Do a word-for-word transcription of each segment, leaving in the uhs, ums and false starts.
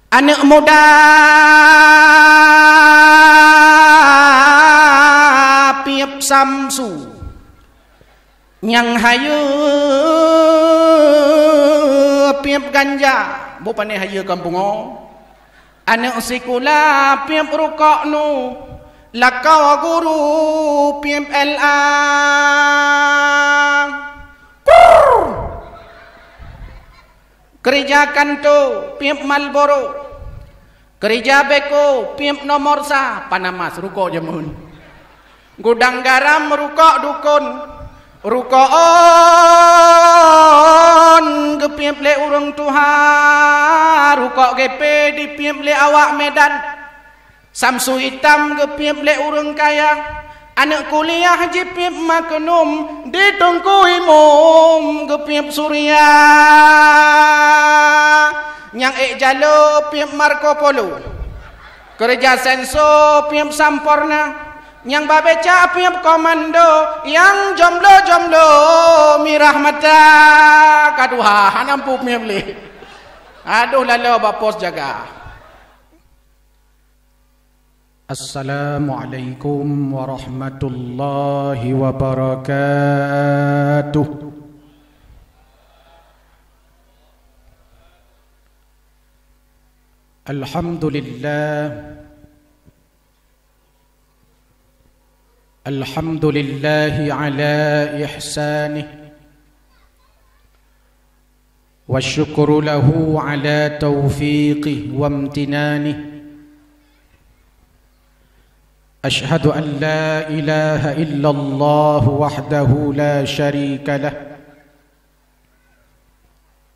Aneuk muda piep Samsu, nyang hayeue piep ganja, boh pané hayeue kampung o. Aneuk sikula piep rukok nu, lakoe guru piep L A. Keureuja kanto piep Marlboro, keureuja beko piep nomor sa, Panama rukok jameun. Gudang garam rukok dukon, rukok on geupiep lé ureuëng tuha, rukok geupé dipiep lé awak Medan. Samsu itam geupiep lé ureuëng kaya, aneuk kuliah jipiep maknum, di teungku imum geupiep surya. Nyang ék jalo piep Marco Polo, keureuja senso piep Samporna, nyang babéca piep komando, nyang jomblo-jomblo mirah mata. Ka tuha hana mampu piep lé. Adoh lalo bak pos jaga. Assalamualaikum warahmatullahi wabarakatuh. Alhamdulillah. Alhamdulillahi ala ihsanih. Wa syukru lahu ala taufiqih wa amtinanih. Asyhadu an la ilaha illallah wahdahu la syarika lah.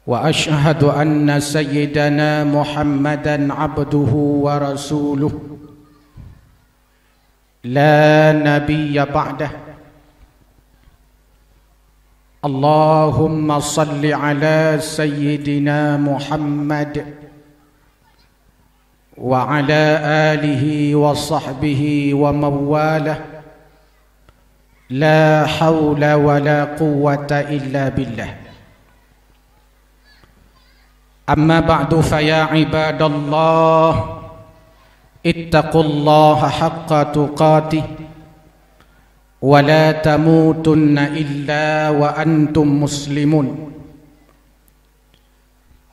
Wa asyhadu anna sayyidana Muhammadan abduhu wa rasuluh. La nabiyya ba'dah. Allahumma salli ala sayyidina Muhammad wa ala alihi wa sahbihi wa mawalah. La haula wa la quwwata illa billah. Amma ba'du, fa ya ibadallah, ittaqullaha haqqa tuqatih, wa la tamutunna illa wa antum muslimun.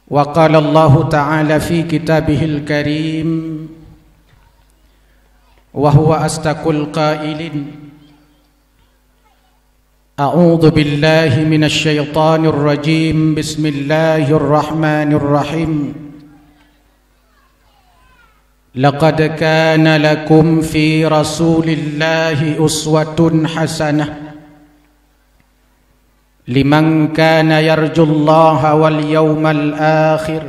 Wa qala Allahu ta'ala fi kitabihil karim, wa huwa asdaqul qailin. A'udzu billahi minasy syaithanir rajim. Bismillahirrahmanirrahim. Laqad kana lakum fi Rasulillahi uswatun hasanah liman kana yarjullaha wal yaumal akhir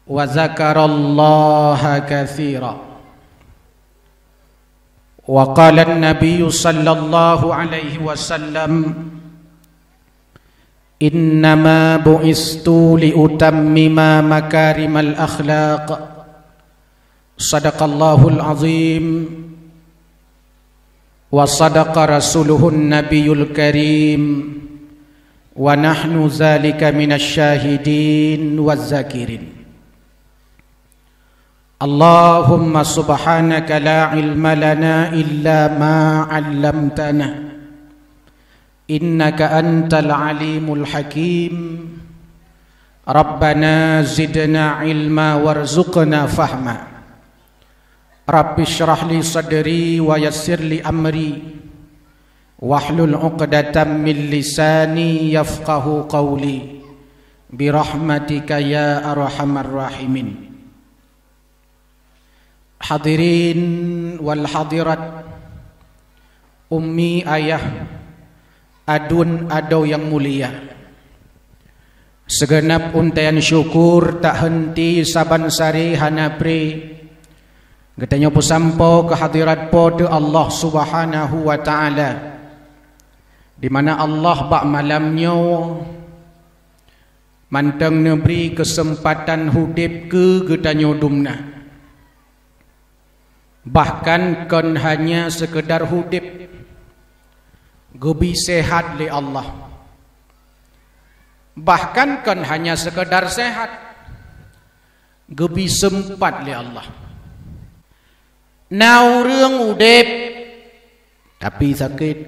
wa dzakarallaha katsira. Wa qala an-nabiyyu sallallahu alaihi wasallam, "Innama bu'istu li utammima makarimal akhlaq." Sadaqallahul azim wa sadaqa rasuluhun nabiyul karim, wa nahnu dzalika minasy syahidin waz zakirin. Allahumma subhanaka la ilma lana illa ma 'allamtana, innaka antal alimul hakim. Rabbana zidna ilma warzuqna fahma. Rabbi shrah li sadri wa yassir li amri, wahlul 'uqdatam min lisani yafqahu qawli, birahmatika ya arhamar rahimin. Hadirin wal hadirat, ummi, ayah, aduen, adoe nyang mulia. Sigeunab untaian syukur tak henti saban sari hana pri geutanyoe peusampoe keu hadirat Po teu Allah Subhanahu wa Ta'ala, di mana Allah bak malam nyoe mantong neubri keuseumpatan udeb keu geutanyoe dumna. Bahkan kon hanya seukeudar udeb, geubi sehat lé Allah. Bahkan kon hanya seukeudar sehat, Geubi seumpat lé Allah. Na ureuëng udeb, tapi sakét.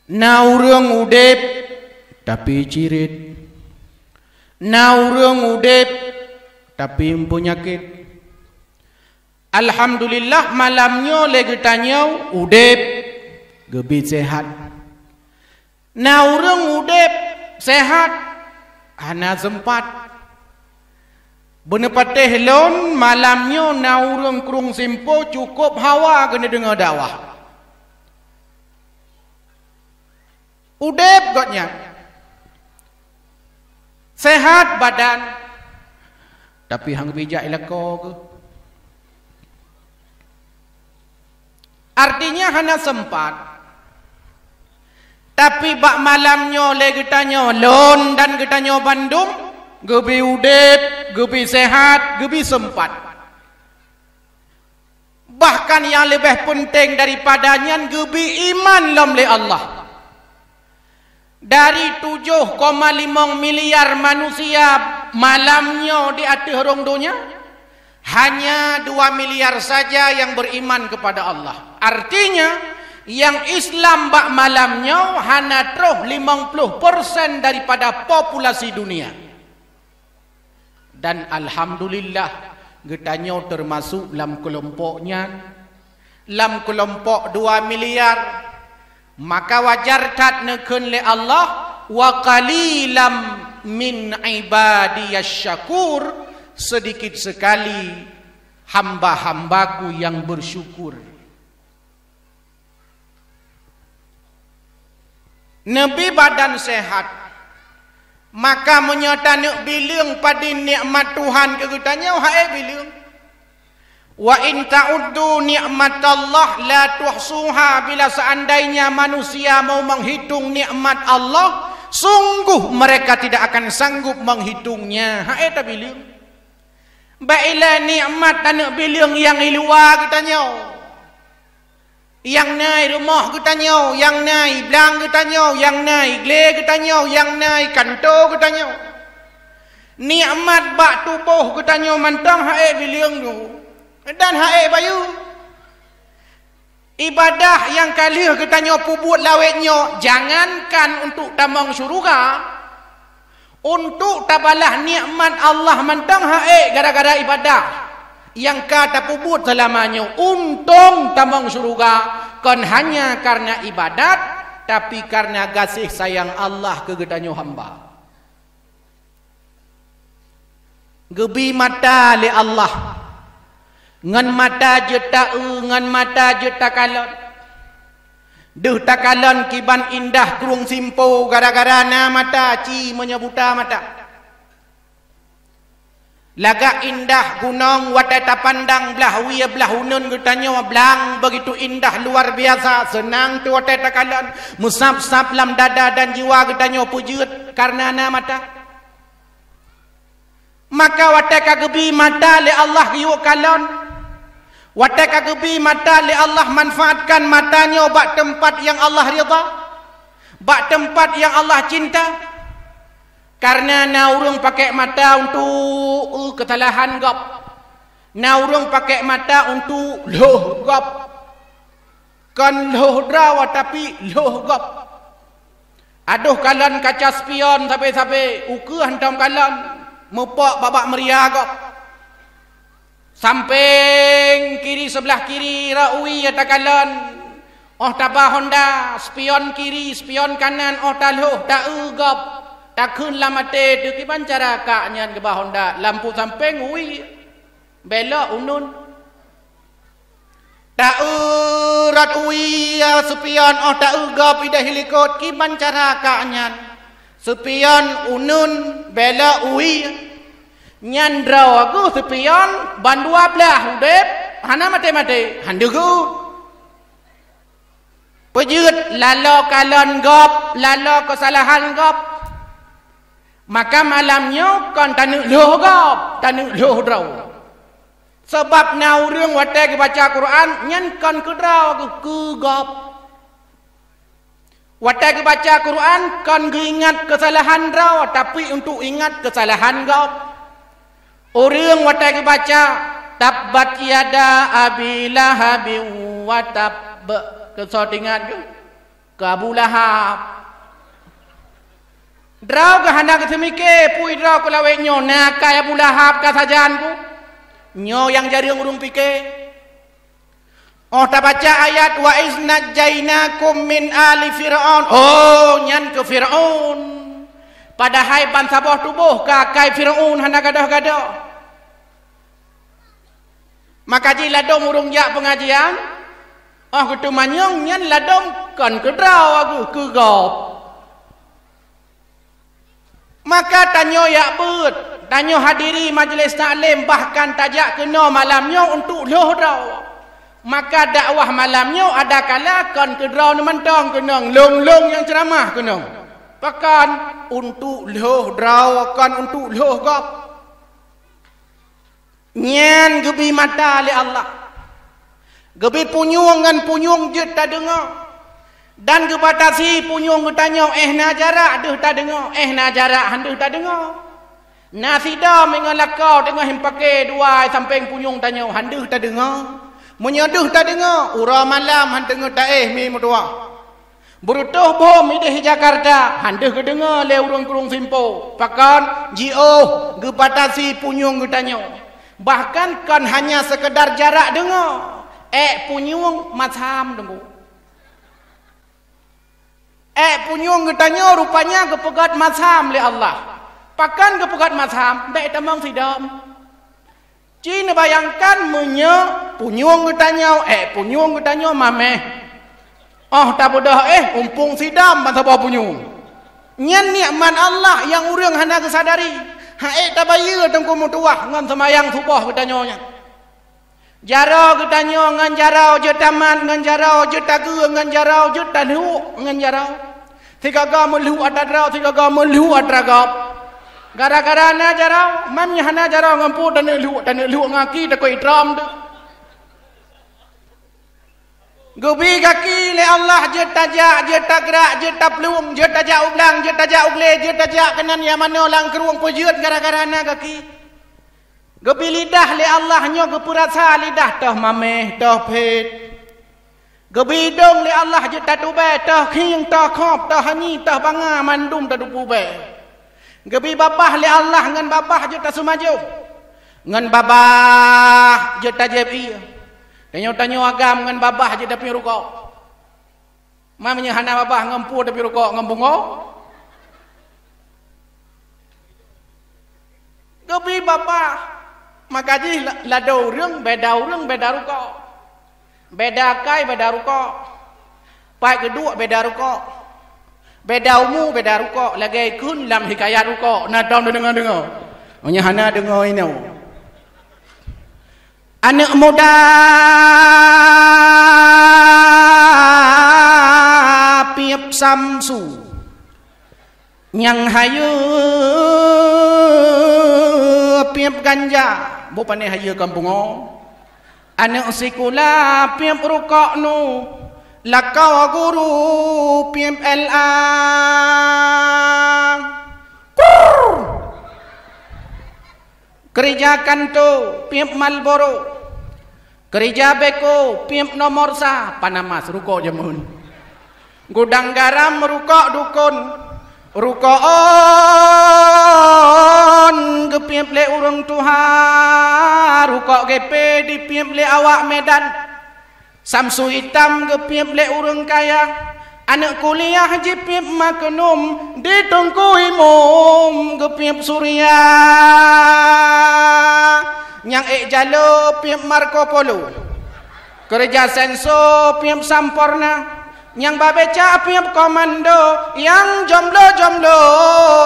Na ureuëng udeb, tapi cirit. Na ureuëng udeb, tapi peunyakét. Alhamdulillah, malam nyoe lé geutanyoe udeb, geubi sehat. Na ureuëng udeb sehat, hana seumpat. Beuneupatéh lôn, malam nyoe na ureuëng Krueng Simpo cukôp hawa geuneudeungoe dakwah. Udeb gobnyan, sehat badan, tapi han geubijak i lakoe geuh. Artinya hana seumpat. Tapi bak malam nyoe lé geutanyoe, lôn dan geutanyoe bandum, geubi udeb, geubi sehat, geubi seumpat. Bahkan nyang leubeh peunteng daripada nyan, geubi iman lom lé Allah. Dari tujoh koma limong miliar manusia malam nyoe di ateueh rhueng donya, hanya dua miliar saja yang beriman kepada Allah. Artinya, nyang Islam bak malam nyoe hana troh limong ploh persen daripada populasi dunia. Dan alhamdulillah, geutanyoe teumasok lam keulompok nyan, lam keulompok dua miliar. Maka wajar that neukheun lé Allah, "Wa qalilam min ibadiyasy syakur," sedikit sekali hamba-hambaku yang bersyukur. Neubi badan sehat. Maka meunyoe taneuk bileueng padum nikmat Tuhan keu geutanyoe, han ék bileueng. "Wa in ta'uddu ni'matallah la tuhsuha," bila seandainya manusia mau menghitung nikmat Allah, sungguh mereka tidak akan sanggup menghitungnya. Han ék tabileueng. Bak ilée nikmat taneuk bileueng nyang i luwa geutanyoe. Nyang na i rumoh geutanyoe, nyang na i blang geutanyoe, nyang na i glé geutanyoe, nyang na i kantô geutanyoe. Nikmat bak tuboh geutanyoe mantong han ék bileueng nyoe, dan han ék bayeue. Ibadah nyang ka lheueh geutanyoe peubuet lawét nyoe, jangankan untuk tamong syeuruga, untuk tabalah nikmat Allah mantong han ék gara-gara ibadah nyang ka tapeubuet seulama nyoe. Untông tamong syeuruga kon hanya kareuna ibadat, tapi kareuna gaséh sayang Allah keu geutanyoe hamba. Geubi mata lé Allah. Ngon mata jeuet ta-eu, ngon mata jeuet takalon. Deuh takalon kiban indah Krueng Simpo gara-gara na mata, ci meunyoe buta mata. Lagak indah gunong watée tapandang blah wie blah uneuen geutanyoe blang, begitu indah luar biasa, seunang teuh watée takalon, meusab-sab lam dada dan jiwa geutanyoe peujeuet kareuna na mata. Maka watée ka geubi mata lé Allah geuyue kalon, watée ka geubi mata lé Allah manfaatkan mata nyoe bak teumpat nyang Allah ridha, bak teumpat nyang Allah cinta. Kareuna na ureuëng pakék mata untuk, eh, keusalahan gob, na ureuëng pakék mata untuk lhôh gob. Kon lhôh droe, tapi lhôh gob. Adoh kalon kaca spion sabe-sabe, ukeue hantom kalon, meupok bak-bak meuria gob. Sampéng kiri, seublah kiri rot wie takalon, óh taba honda, spion kiri, spion kanan óh talhôh, ta-eu gob, takheun lam até teuh kiban cara kak nyan geuba honda, lampu sampéng wie, belok uneuen. Ta-eu rot wie, spion óh ta-eu gob ideh likot, kiban cara kak nyan. Spion uneuen belok wie. Nyan droe geuh spion bandua blah udeb, hana maté-maté, han deuh geuh. Peujeuet laloe kalon gob, laloe keusalahan gob. Maka malam nyoe kon taneuk lhôh gob, taneuk lhôh droe. Sabab na ureuëng watée geubaca Quran nyan kon keu droe geuh, keu gob. Watée geubaca Quran kon geuingat keusalahan droe, tapi untuk ingat keusalahan gob. Ureuëng watée geubaca, "Tabbat yada Abi Lahabin wa tab", keusoe teuingat keu? Keu Abu Lahab. Droe geuh hana geuseumike, peue droe keu lawét nyoe, na akai Abu Lahab ka sajan keu? Nyoe nyang jareueng ureuëng pike. Óh tabaca ayat, "Wa iz najjainakum min ali Fir'aun." Oh, nyan keu Fir'aun. Padahai bansaboh tuboh keu akai Fir'aun hana gadôh-gadôh. Maka jih ladôm ureuëng jak peungajian, óh geuteumanyong nyan ladôm kon keu droe geuh, keu gob. Maka tanyoe jak beuet, tanyoe hadiri majlis taklim, bahkan tajak keunoe malam nyoe untuk lhôh droe. Maka dakwah malam nyoe adakala kon keu droeneuh mantong keunong, lôn-lôn nyang ceuramah keunong. Pakon? Untuk lhôh droe, kon untuk lhôh gob. Nyan geubi mata lé Allah. Geubi punyueng ngon punyueng jeuet tadeungoe. Dan geubatasi punyueng geutanyoe, éh na jarak deuh tadeungoe, éh na jarak han deuh tadeungoe. Na sidom ngon lakoe teungoh meupaké dua sampéng punyueng tanyoe, han deuh tadeungoe. Meunyoe deuh tadeungoe, uroe malam han teungoh taéh mi meutuwah. Beureutoh bom idéh Jakarta, han deuh geudeungoe lé ureuëng Krueng Simpo. Pakon? Jiôh geubatasi punyueng geutanyoe. Bahkan kon hanya seukeudar jarak deungoe, ék punyueng masam deungoe. Ék punyueng geutanyoe rupanya geupeugét masam lé Allah. Pakon geupeugét masam? Bék tamong sidom. Ci neubayangkan meunyoe punyueng geutanyoe, ék punyueng geutanyoe maméh. Óh tabeudôh éh, umpung sidom bansaboh punyueng. Nyan nikmat Allah nyang ureuëng hana geusadari. Hana ék tabayeue teungku meutuwah ngon seumayang suboh geutanyoe nyan. Jaroe geutanyoe ngon jaroe jeuet tamat, ngon jaroe jeuet tageue, ngon jaroe jeuet talhok, ngon jaroe. Sigaga meulhok atra droe, sigaga meulhok atra gob. Gara-gara na jaroe, meunyoe hana jaroe ngon peue taneuk lhok, taneuk lhok ngon gaki takot itrom teuh. Geubi gaki lé Allah jeuet tajak, jeuet tagrak, jeuet taplueng, jeuet tajak u blang, jeuet tajak u glé, jeuet tajak keunan nyang manoe lam krueng peue jeuet gara-gara na gaki. Geubi lidah lé Allah nyoe geupeurasa lidah toh maméh, toh phét. Geubi idong lé Allah jeuet tatubée, toh khieng, toh khôb, toh hanyi, toh banga, mandum tatupubée. Geubi babah lé Allah ngon babah jeuet taseumajoh, ngon babah jeuet tajieb ié. Tanyoe-tanyoe agam ngon babah jeuet tapiep rukok. Ma meunyoe hana babah ngon peue tapiep rukok ngon pungo? Geubi babah. Maka jih la-, ladôm ureuëng, beda ureuëng, beda rukok. Beda akai, beda rukok. Pat geuduek, beda rukok. Beda umu, beda rukok. Lagée kheun lam hikayat rukok, na tom deungoe-deungoe. Meunyoe hana deungoe inoe. Aneuëk muda piep Samsu, nyang hayeue piep ganja, boh pané hayeue kampung o. Aneuëk sikula piep rukok nu, lakoe guru piep L A. Kur! Keureuja kanto, piep Marlboro. Keureuja beko, piep nomor sa, Panamax, rukok jameun. Gudang garam, rukok dukon. Rukok on geupiep lé ureuëng tuha, rukok gepe dipiep lé awak Medan. Samsu itam geupiep lé ureuëng kaya, aneuëk kuliah jipiep maknum, di Teungku Imum geupiep Surya. Nyang ék jalo piep Marco Polo, keureuja senso piep Samporna, nyang babecak piep komando, nyang jomblo-jomblo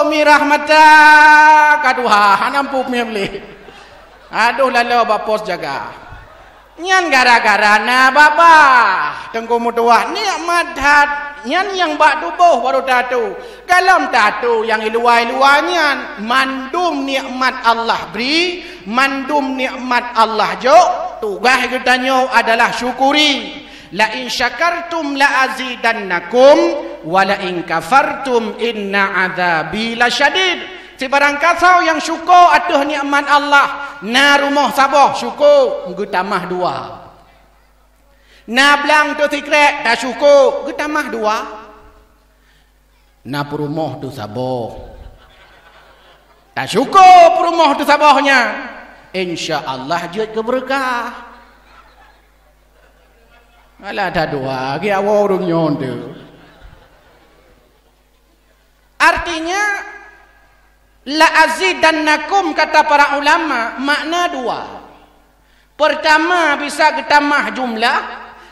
mirah mata ka tuha hana mampu piep lé. Aduh lalo bak pos jaga. Nyan gara-gara na babah. Teungku meutuwah, nikmat that. Nyan nyang bak tuboh barô tato. Galom tato nyang i luwa-luwa nyan, mandum nikmat Allah bri, mandum nikmat Allah jok, tugaih geutanyoe adalah syukuri. "La in syakartum la azidannakum, wa la in kafartum inna adzabi lasyadid." Sibarang kasoe nyang syukoe ateueh nikmat Allah, na rumoh saboh, syukoe, geutamah dua. Na blang teusikrek, tasyukoe, geutamah dua. Na peurumoh teusaboh, tasyukoe peurumoh teusaboh nyan, insya Allah jeuet keu beureukat. Alah, that dua, geuwoe ureuëng nyoe teuh. Artinya, "La azidannakum," kata para ulama, makna dua. Pertama, bisa geutamah jumlah,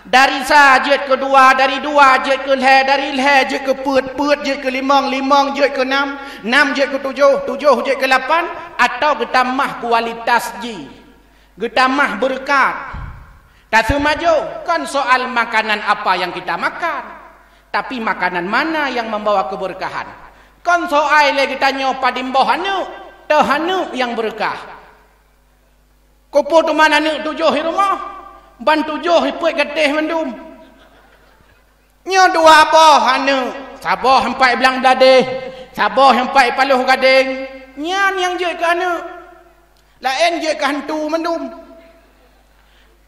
dari sa jeuet keu dua, dari dua jeuet keu lhée, dari lhée jeuet keu peuet, peuet jeuet keu limong, limong jeuet keu nam, nam jeuet keu tujoh, tujoh jeuet keu lapan, atau geutamah kualitas jih, geutamah beureukat. Taseumajoh, kon soal makanan apa yang kita makan, tapi makanan mana yang membawa keberkahan. Kon soai lé geutanyoe padum boh aneuëk, toh aneuëk nyang beureukat. Keupeue teuma aneuëk tujoh di rumoh, ban tujoh di peuet gatéh mandum. Nyoe dua boh aneuëk, saboh nyang pat blang bladeh, saboh nyang pat paloh gadeng, nyan nyang jeuet keu aneuëk. Laén jeuet keu hantu mandum.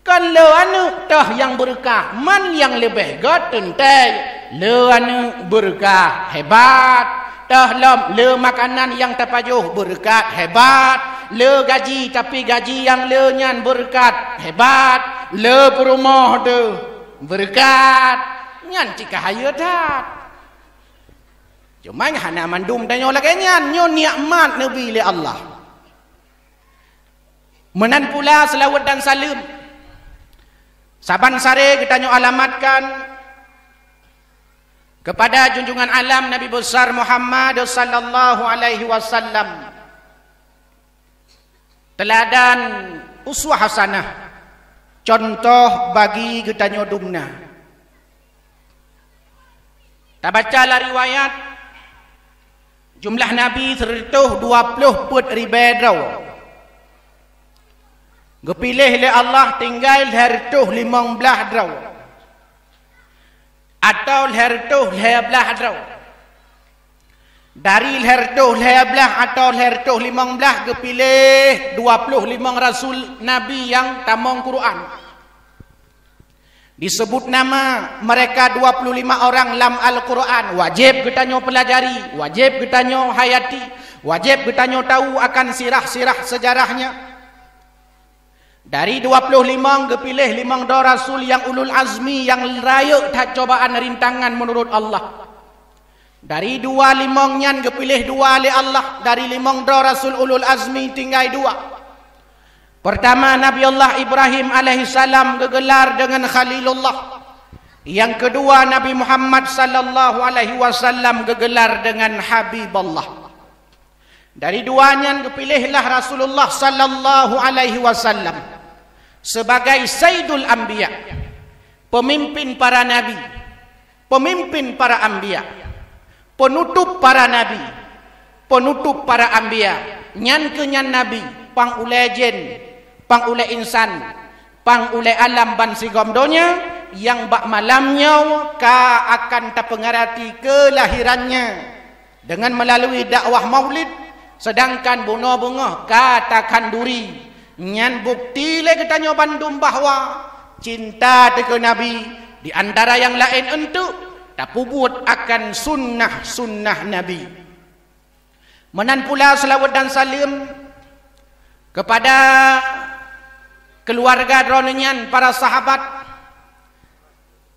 Kon le aneuëk toh nyang beureukat, man nyang leubeh göt teuntée. Le aneuëk beureukat, hebat. Toh lom le makanan nyang tapajoh beureukat, hebat. Le gaji, tapi gaji nyang le nyan beureukat, hebat. Le peurumoh teuh beureukat, nyan cit ka hayeue that. Cuma hana mandum tanyoe lagée nyan, nyoe nikmat neubi lé Allah. Meunan pula seulaweuet dan saleuem saban saré geutanyoe alamatkan keupada junjungan alam Nabi Besar Muhammad sallallahu alaihi wasallam, teuladan uswah hasanah, cuntoh bagi geutanyoe dumna. Tabaca lam riwayat, jumlah nabi sireutôh dua ploh peuet ribée droe. Geupiléh lé Allah tinggai lhée reutôh limong blaih droe, atau lhée reutôh lhée blaih droe. Dari lhée reutôh lhée blaih atau lhée reutôh limong blaih geupiléh dua ploh limong rasul nabi nyang tamong Quran. Disebut nama mereka dua puluh lima orang lam Al-Quran. Wajéb geutanyoe peulajari, wajéb geutanyoe hayati, wajéb geutanyoe tahu akan sirah-sirah sejarahnya. Dari dua puluh limong geupiléh limong droe rasul nyang ulul azmi nyang rayeuk that cobaan rintangan meunurot Allah. Dari dua limong nyan geupiléh dua lé Allah, dari limong droe rasul ulul azmi tinggai dua. Pertama, Nabi Allah Ibrahim alaihissalam geugelar deungon Khalilullah. Nyang keudua, Nabi Muhammad sallallahu alaihi wasallam geugelar deungon Habiballah. Dari dua nyan geupiléhlah Rasulullah sallallahu alaihi wasallam sebagai Sayyidul Anbiya, pemimpin para nabi, pemimpin para anbiya, penutup para nabi, penutup para anbiya, nyan keuh nyan nabi, pang ulée jén, pang ulée insan, pang ulée alam bansigom donya, nyang bak malam nyoe ka akan tapeungeurati keulahirannya deungon meulalu dakwah maulid, seudangkan bunoe beungoh ka takhanduri. Nyan bukeuti lé geutanyoe bandum bahwa cinta teuh keu Nabi, di antara nyang laén eunteuk tapeubuet akan sunnah-sunnah Nabi. Meunan pula seulaweuet dan saleuem keupada keuluwarga droeneuh nyan, para sahabat,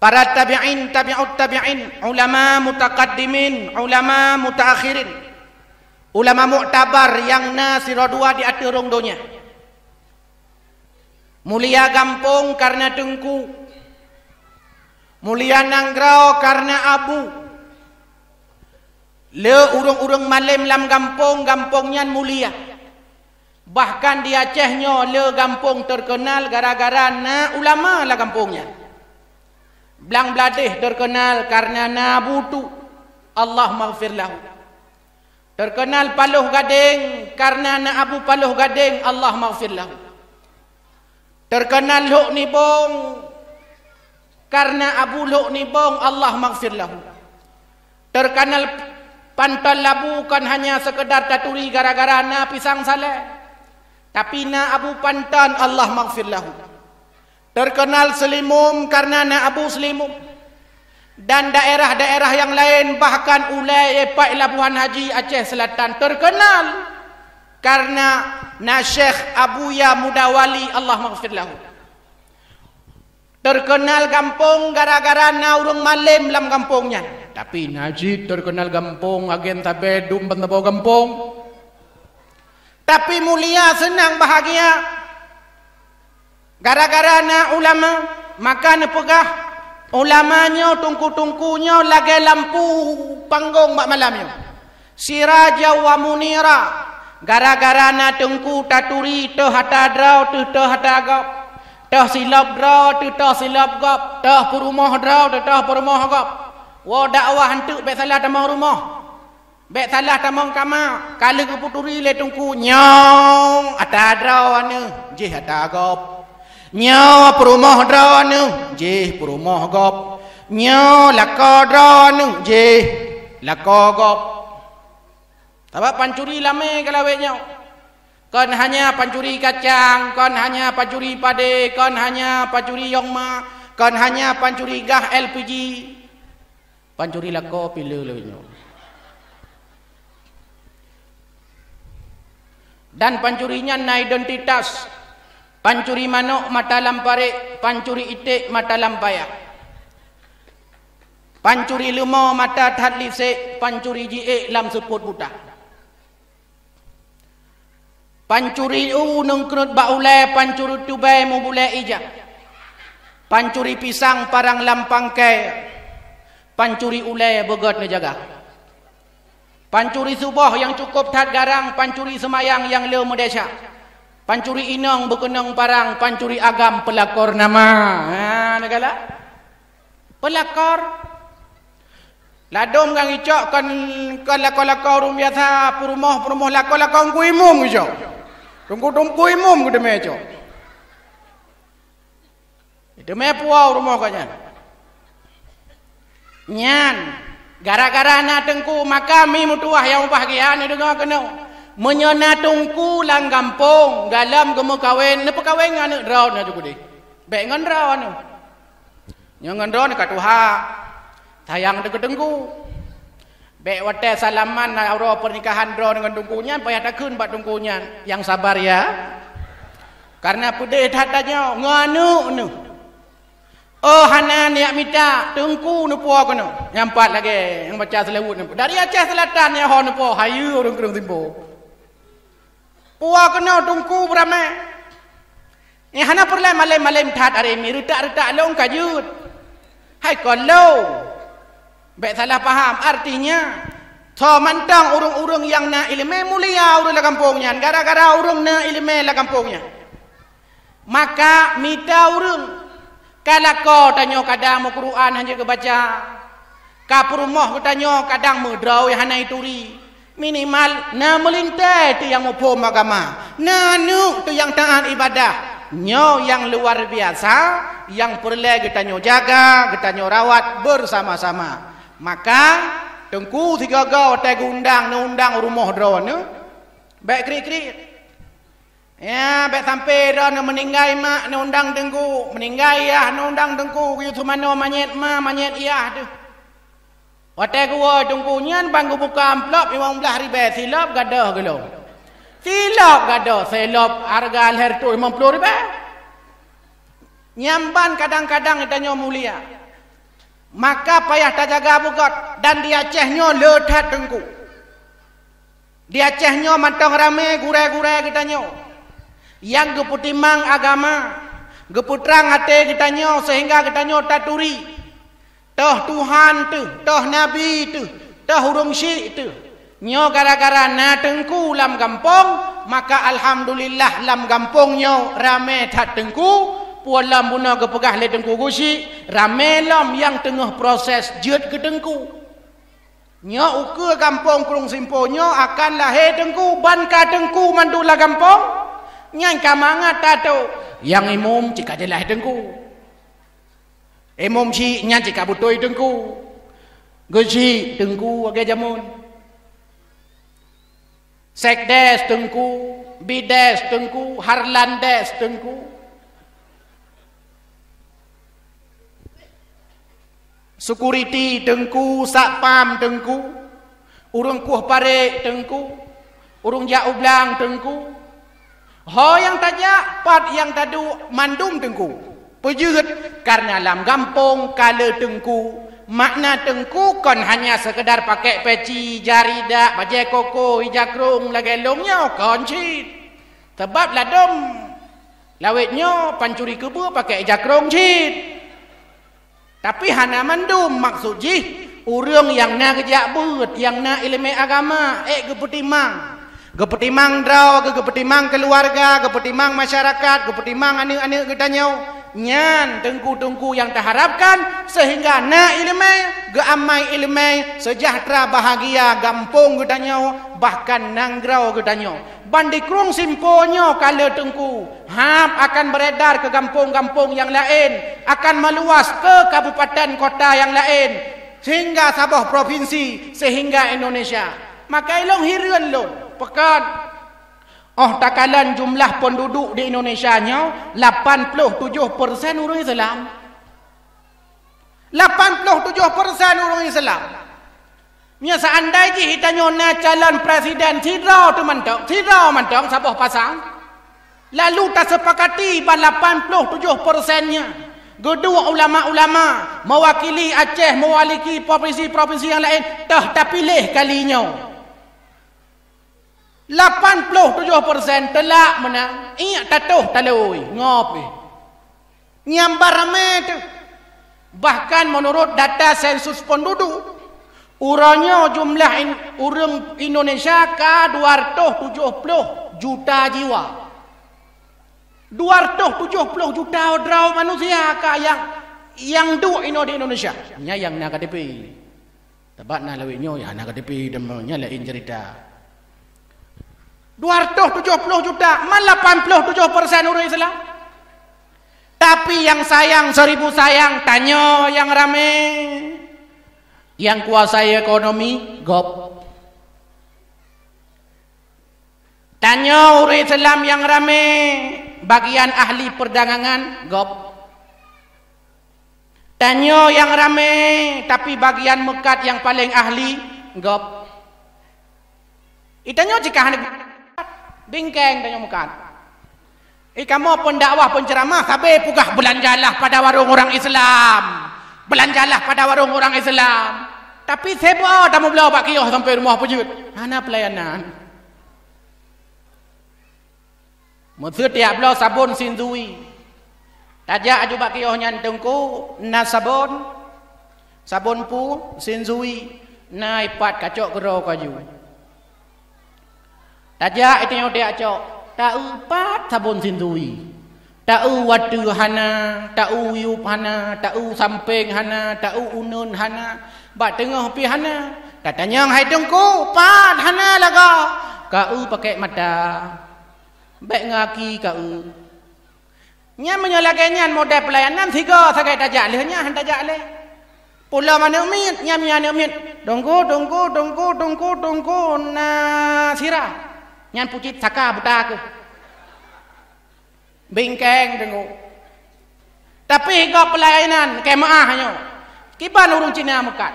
para tabi'in, tabi'ut tabi'in, ulama mutakaddimin, ulama mutaakhirin, ulama muktabar nyang na sidroe dua di ateueh rhueng donya. Mulia gampông kareuna teungku, mulia nanggroe kareuna abu. Le ureuëng-ureuëng malém lam gampông, gampông nyan mulia. Bahkan di Aceh nyoe le gampông teukeunal gara-gara na ulama lam gampông nyan. Blang Bladeh teukeunal kareuna na Abu Tu, Allah maghfir lahu. Teukeunal Paloh Gadeng kareuna na Abu Paloh Gadeng, Allah maghfir lahu. Teukeunal Lhok Nibong kareuna Abu Lhok Nibong, Allah maghfir lahu. Teukeunal Panton Labu kon hanya sekedar taturi gara-gara na Pisang Saleh, tapi na Abu Panton, Allah maghfir lahu. Terkenal Seulimum karena na Abu Seulimum. Dan daerah-daerah yang lain, bahkan ulée pat Labuhan Haji, Aceh Selatan, terkenal karena na Syekh Abuya Mudawali, Allah maghfir lahu. Terkenal gampông gara-gara na ureuëng malém lam gampông nyan. Tapi na cit terkenal gampông agen sabe dum ban saboh gampông. Tapi mulia, seunang, bahagia gara-gara na ulama. Maka neupeugah, ulama nyoe, teungku-teungku nyoe lagée lampu panggong bak malam nyoe. Siraja wa munira, gara-gara na teungku taturi, toh ata droe teuh toh ata gob, toh silop droe teuh toh silop gob, toh peurumoh droe teuh toh peurumoh gob. Woe dakwah eunteuk bék salah tamong rumoh, bék salah tamong kama. Ka lheueh geupeuturi lé teungku, nyoe ata droe neuh, jih ata gob. Nyoe peurumoh droe neuh, jih peurumoh gob. Nyoe lakoe droe neuh, jih lakoe gob. Sabab pancuri lamé ka lawét nyoe. Kon hanya pancuri kacang, kon hanya pancuri padé, kon hanya pancuri yong ma, kon hanya pancuri gah L P G. Pancuri lakoe pih le lawét nyoe. Dan pancuri nyan na identitas. Pancuri manok mata lam parék, pancuri iték mata lam payah. Pancuri leumo mata that lisek, pancuri jiék lam seupôt buta. Pancuri u neungkreut bak ulée, pancuri tubée mubulée ija. Pancuri pisang parang lam pangkai, pancuri ulée beugét neujaga. Pancuri suboh nyang cukôp that garang, pancuri seumayang nyang le meudesya. Pancuri inong beukeunong parang, pancuri agam peulakor nama. Ha, neugalak. Peulakor. Ladôm nyang icok kon, kon lakoe-lakoe ureuëng biasa, peurumoh-peurumoh, lakoe-lakoe teungku imum icok. Teungku-teungku imum geuteumé icok. Geuteumé puwoe u rumoh gobnyan. Nyan, gara-gara na teungku, maka mi meutuwah nyang mubahgia, neudeungoe keunoe. Meunyoe na teungku lam gampông, galom geumeukawen, neupeukawen ngon aneuëk droe neuh, jukudeh. Bék ngon droe neuh. Nyoe ngon droeneuh ka tuha, sayang teuh keu teungku. Bék watée salaman na uroe pernikahan droeneuh ngon teungku nyan, payah takheun bak teungku nyan, "Nyang sabar ya." Karena peudeh that tanyoe ngon aneuëk neuh. Oh, hana neujak mita, teungku neupuwoe keunoe. Nyang pat lagée nyang baca seulaweuet neuh. Dari Aceh Selatan nyang ho neupuwoe, hayeue ureuëng kreueng Simpo. Puwoe keunoe teungku beuramé. Nyang hana peureulée malém-malém that, aré mi reutak-reutak lôn ka jeuet. Hai kon lôn. Bék salah paham, artinya, soe mantong ureuëng-ureuëng nyang na iéleumé mulia ureuëng lam gampông nyan, gara-gara ureuëng na iéleumé lam gampông nyan. Maka mita ureuëng, ka lakoe tanyoe kadang meuquran hana geubaca, ka peurumoh geutanyoe kadang meudroe hana ituri. Minimal na meulintée teuh nyang muphom agama, na aneuëk teuh nyang taát ibadah. Nyoe nyang luar biasa, nyang peureulée geutanyoe jaga, geutanyoe rawat bersama-sama. Maka, teungku sigoe-goe watée geuundang, neuundang u rumoh droeneuh, bék kriet-kriet. Ya, bék sampoe droeneuh meuninggai mak neuundang teungku, meuninggai yah neuundang teungku, geuyue seumanoe manyét ma, manyét yah teuh. Watée geuwoe teungku nyan ban geubuka amplop limong blaih ribée, silop gadôh geulong. Silop gadôh, silop hareuga lhée reutôh limong ploh ribée. Nyan ban kadang-kadang geutanyoe mulia. Maka payah tajaga beugét, dan di Aceh nyoe le that teungku. Di Aceh nyoe mantong ramé gurée-gurée geutanyoe nyang geupeutimang agama, geupeutrang até geutanyoe seuhingga geutanyoe taturi, toh Tuhan teuh, toh Nabi teuh, toh ureuëng syik teuh. Nyoe gara-gara na teungku lam gampông, maka alhamdulillah lam gampông nyoe ramé that teungku. Peue lom bunoe geupeugah lé Teungku Geuchik, ramé lom nyang teungoh proses jeuet keu teungku. Nyoe ukeue gampông Krueng Simpo nyoe akan lahé teungku, ban ka teungku mandum lam gampông. Nyan ka mangat tato. Nyang imum cit ka jeulaih teungku. Imum syik nyan cit ka beutôi teungku. Geuchik teungku lagée jameun. Sekdes Teungku, Bides Teungku, Harlandes Teungku, security Teungku, satpam Teungku, ureuëng kueh parék Teungku, ureuëng jak u blang Teungku. Ho nyang tajak, pat nyang taduek, mandum Teungku. Peue jeuet? Kareuna lam gampông ka le Teungku. Makna Teungku kon hanya sekedar pakai peci, jari dak, bajée koko, ija krong lagée lôn nyoe, kon cit. Sabab ladom lawét nyoe pancuri keubeue pakai ija krong cit. Tapi hana mandum, maksud jih, ureuëng nyang na geujak beuet, nyang na iéleumé agama, ék geupeutimang. Geupeutimang droe, geupeutimang keuluwarga, geupeutimang masyarakat, geupeutimang aneuëk-aneuëk geutanyoe. Nyan teungku-teungku nyang taharapkan, seuhingga na iéleumé, geuamai iéleumé, seujahteura bahagia gampông geutanyoe, bahkan nanggroe geutanyoe. Ban di krueng Simpo nyoe ka le Teungku, hab akan beredar keu gampông-gampông nyang laén, akan meuluas keu kabupaten kota nyang laén, seuhingga saboh propinsi, seuhingga Indonesia. Maka ilôn hireuen lôn, pakon? Óh takalon jumlah penduduk di Indonesia nyoe, lapan ploh tujoh persen ureuëng Islam. Lapan ploh tujoh persen ureuëng Islam. Nyoe seandai jih geutanyoe na calon presiden sidroe teumantong, sidroe mantong saboh pasang, lalu tasepakati ban lapan ploh tujoh persen nyan, geuduek ulama-ulama mewakili Aceh, mewakili provinsi-provinsi nyang laén, toh tapiléh kali nyoe. Lapan ploh tujoh persen teulak meunang, iék tatoh taloi, ngopi. Nyang barame teuh. Bahkan meunurot data sensus penduduk, uroe nyoe jumlah in-, ureuëng Indonesia ka dua ratus tujoh ploh juta jiwa. Dua ratus tujoh ploh juta droe manusia ka nyang, nyang duek inoe di Indonesia. Nyan nyang na K T P. Sabab na lawét nyoe, ya, hana K T P, dan nyan laén cerita. Dua ratus tujoh ploh juta, man lapan ploh tujoh persen ureuëng Islam. Tapi nyang sayang seribu sayang, tanyoe nyang ramé. Nyang kuasai ekonomi, gob. Tanyoe ureuëng Islam nyang ramé, bagian ahli perdagangan, gob. Tanyoe nyang ramé, tapi bagian meukat nyang paleng ahli, gob. Itanyoe cit ka hana bingkeng tanyoe meukat. I kamoe pendakwah, penceramah, sabe peugah, "Belanjalah pada warung orang Islam. Belanjalah pada warung orang Islam." Tapi sebo tameubloe bak kios sampai rumoh peujeuet. Hana pelayanan. Meuseu tiak bloe sabon Shinzui. Tajak aju bak kios nyan, "Teungku, na sabon? Sabon peue?" "Shinzui." "Na ipat kacok keudroe kaju." Tajak itanyoe tiak cok, taeu pat sabon Shinzui. Taeu watée hana, taeu yup hana, taeu sampéng hana, taeu uneun hana, bak teungoh pih hana. Tatanyong, "Hai Teungku, pat hana lagoe?" "Kaeu pakai mata." "Bék ngon aki kaeu." Nyan meunyoe lagée nyan model pelayanan, sigoe sagai tajak lheueh nyan, han tajak lé. Pulo manok miet, nyan meunyoe aneuëk miet, "Teungku, Teungku, Teungku, Teungku, Teungku, na sira." Nyan pucit saka buta keuh. Bingkeng Teungku. Tapi gob pelayanan keu meuah nyoe. Kiban ureuëng Cina meukat.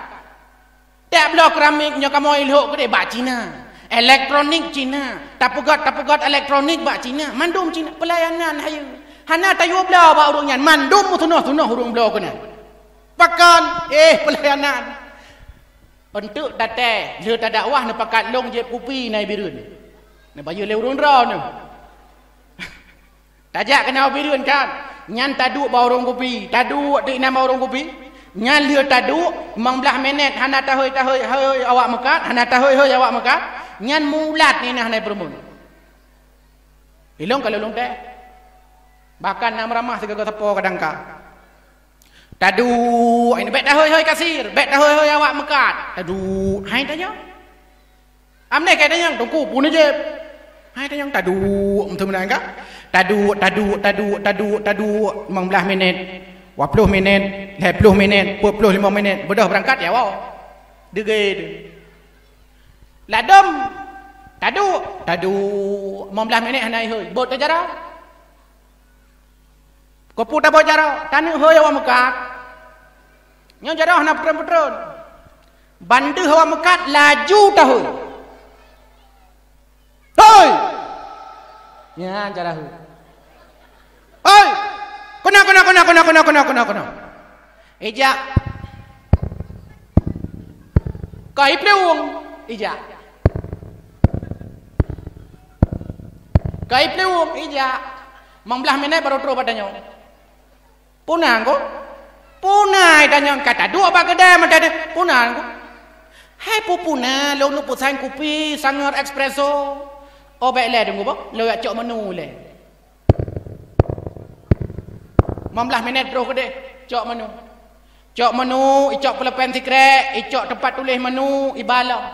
Tiak bloe keramik nyoe kamoe ilhok keudeh bak Cina. Elektronik Cina. Tapeugöt-tapeugöt elektronik bak Cina. Mandum Cina. Pelayanan hayeue. Hana tayue bloe bak ureuëng nyan. Mandum meutunoh-tunoh ureuëng bloe keunan. Pakon? Eh, pelayanan. Eunteuk taté, lheueh tadakwah neupakat lông jieb kupi na i Bireuen. Neubayeue lé ureuëng droeneuh. Tajak keunoe Bireuen kan, nyan taduek bak warông kupi, taduek teuk inan bak warông kupi. Nyan lheueh taduek, limong blaih minét hana tahôi-tahôi, hôi awak meukat, hana tahôi-hôi awak meukat, nyan mulat inan hana peurumoh. Ilông ka lôn teh. Bahkan na meuramah sigoe sapo kadang ka. Taduek, ini bék tahôi-hôi kasir, bék tahôi-hôi awak meukat. Taduek, hai tanyong. Amdeh kai tanyong, "Teungku, peue neujieb?" Hai tanyong, taduek, meuteumeunan ka? Taduek, taduek, taduek, taduek, taduek, limong blaih minét, dua ploh minét, lhèe ploh minét, peuet ploh limong minét, beudôh beurangkat ya woe. Deugé tu. Ladôm, Taduek, taduek. Limong blaih minét hana ihôi. Bot tajaroe. Keupeue tabot jaroe? Taneuk hôi awak meukat. Nyoe jaroe hana peutron-peutron. Ban deuh awak meukat laju tahôi. Hôi! Nyan cara hôi. Hôi! Keunoe, keunoe, keunoe. Ijak. Ka iplueng, ijak. Ka iplueng, ijak. Limong blaih minét barô troh bak tanyoe. Puna ko? Puna tanyoe ka taduek bak keudè mantong. Puna ko? Hai peue puna, lôn neuk peusan kupi Sangör Espresso. Oh, bèk lé, teungku boh. Lôn jak cok menu lé. Limong blaih minét troh keudeh, cok menu. Cok menu, icok pulpen sikrek, icok teumpat tuléh menu, iba lom.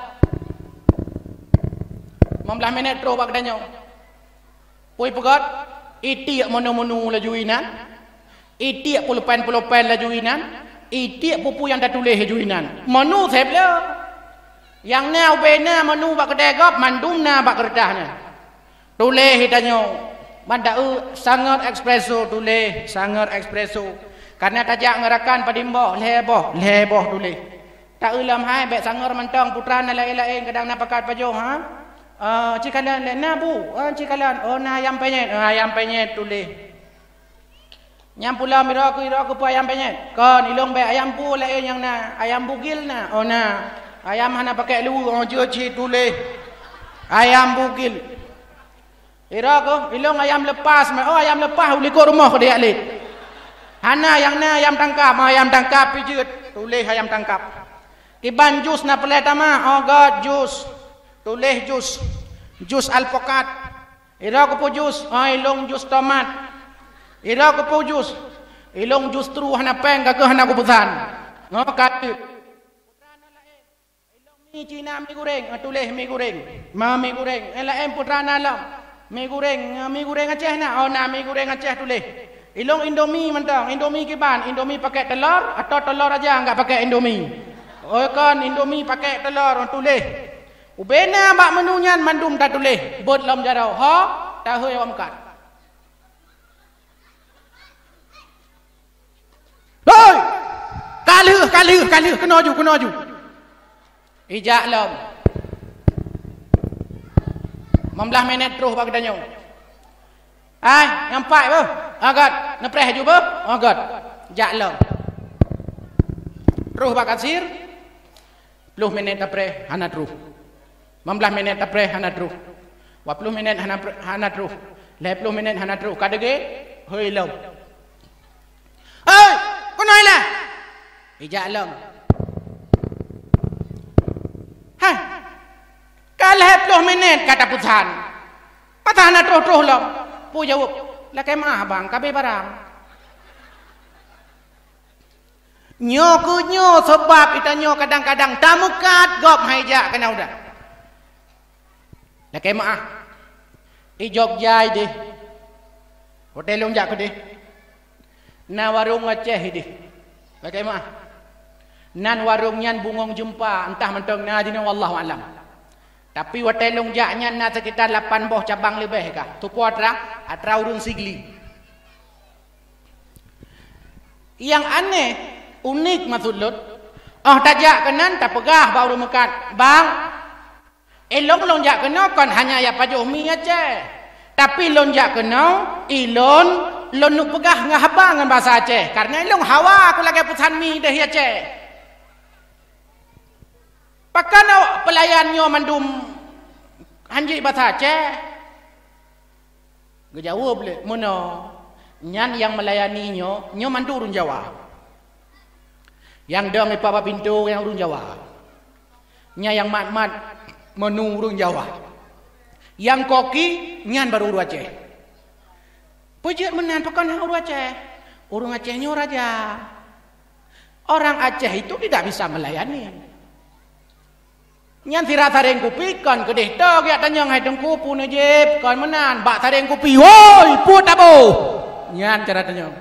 Limong blaih minét troh bak geutanyoe. Peue ipeugöt? Itiek menu-menu laju inan. Itiek pulpen-pulpen laju inan. Itiek peue-peue nyang tatuléh laju inan. Menu seb le. Nyang na ubé na menu bak keudè gob, mandum na bak keureutah nyan. Tuléh geutanyoe, ban taeu Sangör Espresso tuléh, Sangör Espresso. Kana tajak ngon rakan padum boh, lhèe boh, lhèe boh tuléh. Taeu lom hai, bèk Sangör mantong, Putra na laén-laén, kadang na pakat pajoh, ha? Ah, ci kalon lé, na bu, ah, ci kalon, oh, na ayam penyet, ah, ayam penyet tuléh. Nyang pulo miroe keu iroe keupeue ayam penyet? Kon, ilôn bèk ayam bu laén nyang na, ayam bugil na, oh na. Ayam hana pakai luweue, oh jeuet cit tuléh. Ayam bugil. Iroe keuh, ilôn ayam lepas, ma-, oh ayam lepas u likot rumoh keu dijak lé. Hana nyang na ayam tangkap, oh ayam tangkap pih jeuet, tuléh ayam tangkap. Kiban jus na peureulèe tamah, oh göt jus, tuléh jus. Jus alpukat. Iroe keupeue jus? Ah, ilôn jus tomat. Iroe keupeue jus? Ilôn justru hana péng, ka keuh hana kupeusan. Ngo ka teuk. Ilôn mi Cina mi guréng, ah, tuléh mi guréng. Ma mi guréng. Eh, laén Putra na lom. Mi guréng, ah, mi guréng Aceh na. Oh, na mi guréng Aceh tuléh. Ilôn Indomie mantong, Indomie kiban, Indomie pakai telor atau telor aja enggak pakai Indomie. Oh, kon Indomie pakai telor, oh, tuléh. Ubé na bak menu nyan mandum tatuléh, bot lom jaroe, ho, tahôi awak meukat. Hoi! Ka lheueh, ka lheueh, ka lheueh, keunoe ju, keunoe ju. Ijak lom. Limong blaih minét troh bak geutanyoe. Ai, nyang pat beuh. Ah, göt. Neupreh ju beuh. Ah, göt. Jak lom. Troh bak kasir. Ploh minét tapreh, hana troh. Limong blaih minét tapreh, hana troh. Dua ploh minét hana pr-, hana troh. Lhèe ploh minét hana troh. Ka deungö? Hôi lom. Hei, keunoe ilèe. Ijak lom. Hai. Ka lhèe ploh minét ka tapeusan. Masa hana troh-troh lom. Peue jaweueb? Lakèe meu'ah bang, ka abéh barang. Nyoe keuh nyoe sabab geutanyoe kadang-kadang tameukat gob han ijak keunoe udah. Lakèe meu'ah. I Jogja ideh. Watèe lôn jak keudeh. Na warông Aceh ideh. Lakèe meu'ah. Nan warông nyan Bungong Jeumpa, entah mantong na jinoe, wallahu a'lam. Tapi watèe lôn jak nyan na sekitar lapan boh cabang leubeh kah. Tupo atra, atra ureueng Sigli. Nyang aneh, unik maksud lôn, 'oh tajak keunan tapeugah bak ureueng meukat, "Bang, ilôn lôn jak keunoe kon hanya ya pajoh mi Aceh, tapi lôn jak keunoe, ilôn lôn neuk peugah ngon haba ngon basa Aceh, karena ilôn hawa kulakèe peusan mi deh Aceh." Pakon awak peulayan nyoe mandum hanjeuet basa Aceh? Geujaweueb lé, meunoe, nyan nyang meulayani nyoe, nyoe mandum ureueng Jawa. Nyang dong ipak bak pintoe nyan ureueng Jawa. Nyan nyang mat-mat menu ureueng Jawa. Nyang koki nyan baru ureueng Aceh. Peue jeuet meunan, pakon hana ureueng Aceh? Ureueng Aceh nyoe raja. Orang Aceh itu tidak bisa melayani. Nyan sira sareng kupi kon keudeh to geujak tanyong, "Hai Teungku, peue neujép?" Kon meunan, bak sareng kupi, "Woi, peue taboh?" Nyan cara tanyong.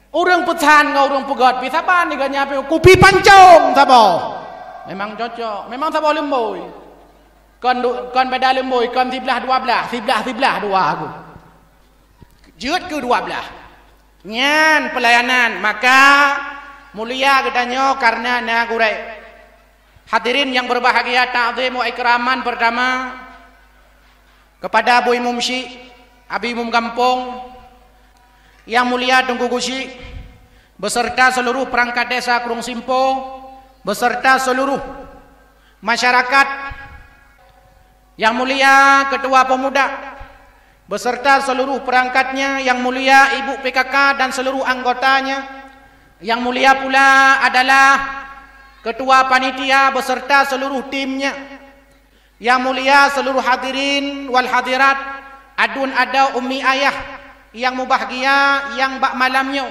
Ureueng peusan ngon ureueng peugöt pi saban, di gobnyan pi kupi pancong saboh. Memang cocok, memang saboh leumbôi. Kon du-, kon beda leumbôi, kon siblah dua blah, siblah-siblah dua aku. Jeuet keu dua blah. Nyan peulayanan, maka mulia geutanyoe kareuna na gurée. Hadirin yang berbahagia, takzim wa ikraman pertama kepada Abu Imum Syik, Abi Imum Gampông, yang mulia Teungku Gusyik, beserta seluruh perangkat desa Krueng Simpo, beserta seluruh masyarakat, yang mulia Ketua Pemuda, beserta seluruh perangkatnya, yang mulia Ibu P K K dan seluruh anggotanya, yang mulia pula adalah Ketua Panitia beserta seluruh timnya, yang mulia seluruh hadirin wal hadirat, aduen adoe, umi ayah, yang mubahgia, yang bak malam nyoe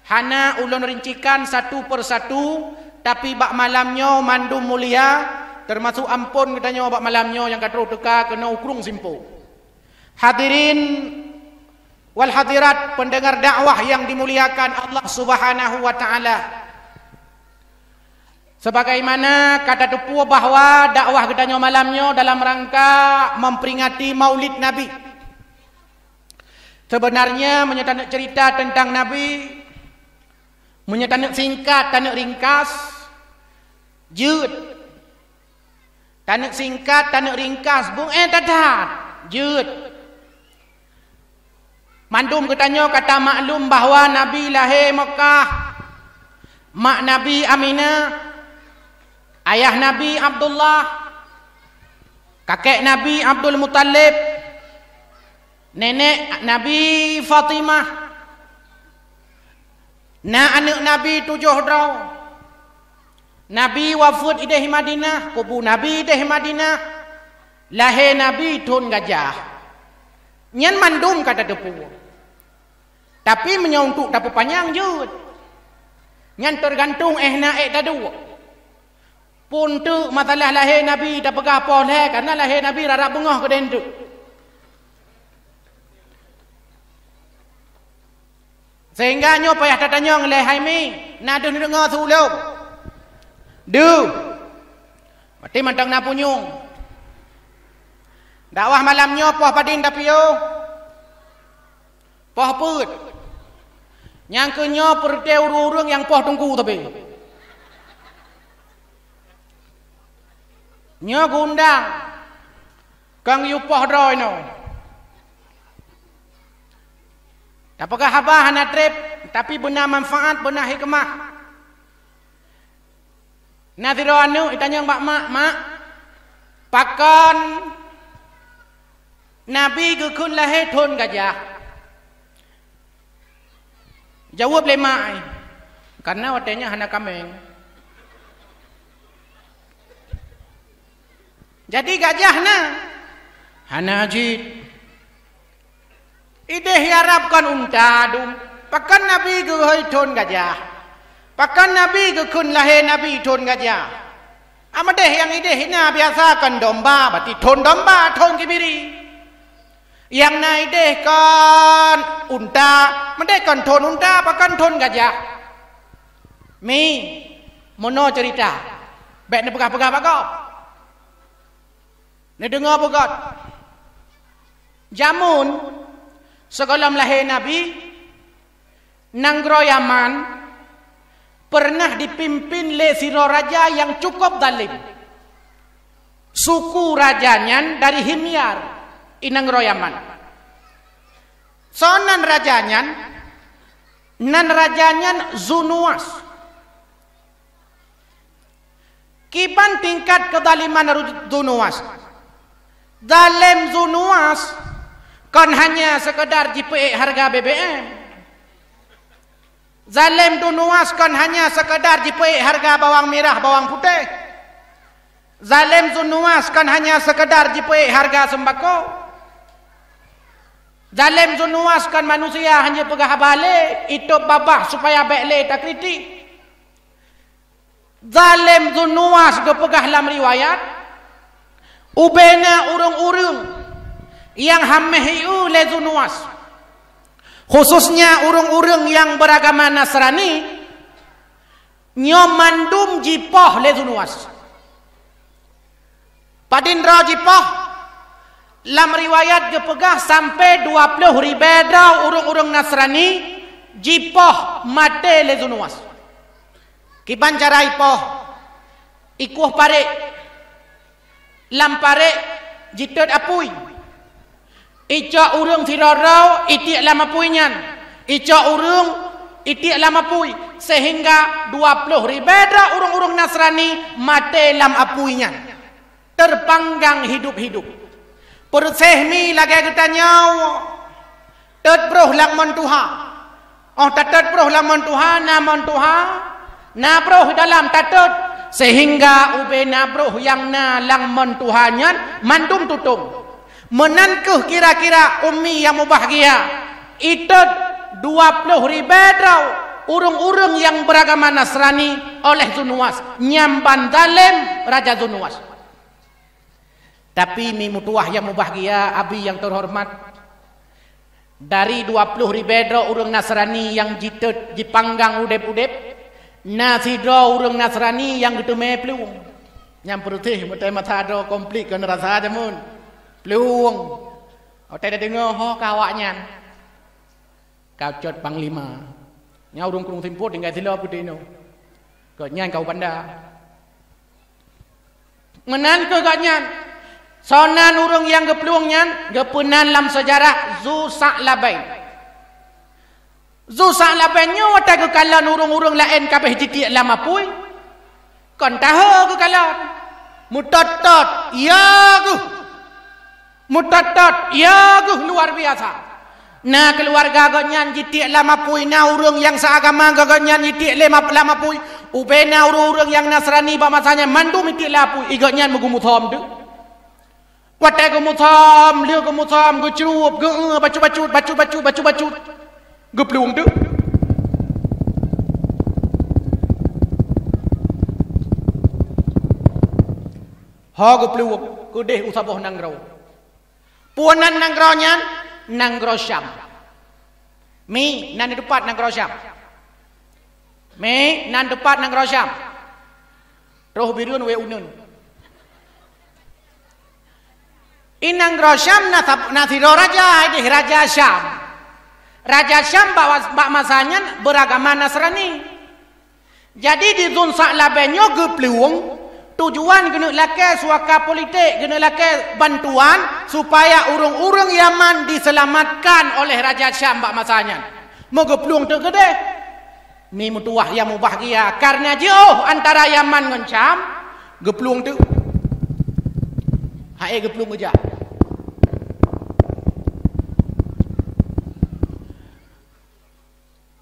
hana ulôn rincikan satu per satu, tapi bak malam nyoe mandum mulia, teumasok amphon geutanyoe bak malam nyoe nyang ka troh teuka keunoe u Krueng Simpo. Hadirin wal hadirat, pendengar dakwah yang dimuliakan Allah Subhanahu wa Ta'ala. Sebagaimana ka tateupeue bahwa dakwah geutanyoe malam nyoe dalam rangka memperingati Maulid Nabi. Sebenarnya, meunyoe taneuk cerita tentang Nabi, meunyoe taneuk singkat, taneuk ringkas, jeuet. Taneuk singkat, taneuk ringkas, beungéh that-that, jeuet. Mandum geutanyoe ka tamaklum bahwa Nabi lahé Mekah, mak Nabi Aminah, ayah Nabi Abdullah, kakek Nabi Abdul Muthalib, nenek Nabi Fatimah, na aneuëk Nabi tujoh droe. Nabi wafeuet idéh Madinah, kubu Nabi idéh Madinah, lahé Nabi thon gajah. Nyan mandum ka tateupeue. Tapi meunyoe untuk tapeupanyang jeuet, nyan teugantung éh na ék taduek. Pun teuk masalah lahé Nabi tapeugah poh lhée, kareuna lahé Nabi rarab beungoh keudéh teuk. Sehingga nyoe payah tatanyong lé hai mi, na deuh neudeungoe su ulôn? Deuh. Berarti mantong na punyueng. Dakwah malam nyoe poh padum tapiôh? Poh peuet. Nyang keu nyoe peureuté ureuëng-ureuëng nyang poh teungku sabe. Nyoe geuundang. Kang yue poh droe nyoe. Tapeugah haba hana treb, tapi beuna manfaat, beuna hikmah. Na sidroe aneuëk jitanyong bak mak, "Mak, pakon Nabi geukheun lahé thon gajah?" Jaweueb lé mak, "Kareuna watée nyan hana kaméng." Jadi gajah na? Hana jeuet. Idéh Arab kon unta dum. Pakon Nabi geuhôi thon gajah? Pakon Nabi geukheun lahé Nabi thon gajah? Amadéh nyang idéh na biasa kon domba, berarti thon domba, thon kibiri. Nyang na idéh kon unta, madéh kon thon unta, pakon thon gajah? Mi, meunoe ceurita. Bék neupeugah-peugah bak gob. Neudeungoe beugét. Jameun sigohlom lahé Nabi, nanggroe Yaman peureunah dipimpin lé sidroe raja nyang cukup zalim. Suku raja nyan dari Himyar, i nanggroe Yaman. Soe nan raja nyan? Nan raja nyan Zunuwas. Kiban tingkat keuzaliman Ru-, Zunuwas. Zalém Zunuwas kon hanya sekedar jipeuék hareuga B B M. Zalém Zunuwas kon hanya sekedar jipeuék hareuga bawang mirah, bawang putéh. Zalém Zunuwas kon hanya sekedar jipeuék hareuga seumbako. Zalém Zunuwas kon manusia hana jipeugah haba lé, itôb babah supaya bék lé takritik. Zalém Zunuwas geupeugah lam riwayat, ubena ureuëng-ureuëng nyang haméh ié lé Zunuwas, khususnya ureuëng-ureuëng nyang beragama Nasrani, nyoe mandum jipoh lé Zunuwas. Padum droe jipoh? Lam riwayat geupeugah sampoe dua ploh ribée droe ureuëng-ureuëng Nasrani jipoh maté lé Zunuwas. Kiban cara ipoh? Ikueh parék. Lam parék jitot apui. Icok ureuëng sidroe droe itiek lam apui nyan. Icok ureuëng itiek lam apui, seuhingga dua ploh ribée droe ureuëng-ureuëng Nasrani maté lam apui nyan. Teupanggang hidup-hidup. Peureuséh mi lagée geutanyoe, tot broh lam mon tuha. Óh tatot broh lam mon tuha, na mon tuha, na broh dalam tatot, seuhingga ubé na broh nyang na lam mon tuha nyan mandum tutong. Meunan kheueh kira-kira ummi nyang mubahgia, itot dua ploh ribée droe ureuëng-ureuëng nyang beuragama Nasrani oleh Zunuwas, nyang ban zalém Raja Zunuwas. Tapi mi meutuwah nyang mubahgia, abi nyang teuhoreumat, dari dua ploh ribée droe ureuëng Nasrani nyang jitot jipanggang udeb-udeb, na sidroe ureuëng Nasrani nyang geuteumé plueng. Nyang peureuséh meutai masa droe konflik kon rasa jameun. Plueng. Watée tadeungoe ho ka awaknyan. Ka cot panglima. Nyan ureuëng Krueng Simpo tinggai siloe peuti nyoe. Gobnyan ka u banda. Meunan kheueh gobnyan. Soe nan ureuëng nyang geuplueng nyan, geupeunan lam seujarah Zu Sa'labain. Zu Sa'labain nyoe watée geukalon ureuëng-ureuëng laén ka abéh jitiek lam apui. Kon taho geukalon. Meutot-tot, ya geuh. Meutot-tot, ya geuh luar biasa. Na keuluwarga gobnyan jitiek lam apui, na ureuëng nyang seuagama gobnyan jitiek lé map-, lam apui. Ubé na ureuëng-ureuëng nyang Nasrani bak masa nyan mandum jitiek lam apui, i gobnyan meugeumusom teuk. Watée geumusom, lheueh geumusom, geucrueb, geu-, bacut-bacut, bacut-bacut, bacut-bacut. Geuplueng teuk. Ho geuplueng, keudeh u saboh nanggroe. Peue nan nanggroe nyan? Nanggroe Syam. Mi, nan di teumpat nanggroe Syam. Mi, nan teumpat nanggroe Syam. Troh Bireuen wée uneuen. I nanggroe Syam na sab-, na sidroe raja, ideh Raja Syam. Raja Syam bak was-, bak masa nyan beuragama Nasrani. Jadi di Zun Sa'labain nyoe geuplueng, tujuan geuneuk lakée suaka politik, geuneuk lakée bantuan supaya ureuëng-ureuëng Yaman diselamatkan oleh Raja Syam bak masa nyan. Meugeuplueng teuk keudeh. Mi meutuwah nyang mubahgia, kareuna jiôh antara Yaman ngon Syam, geuplueng teuk. Hai geuplueng geujak.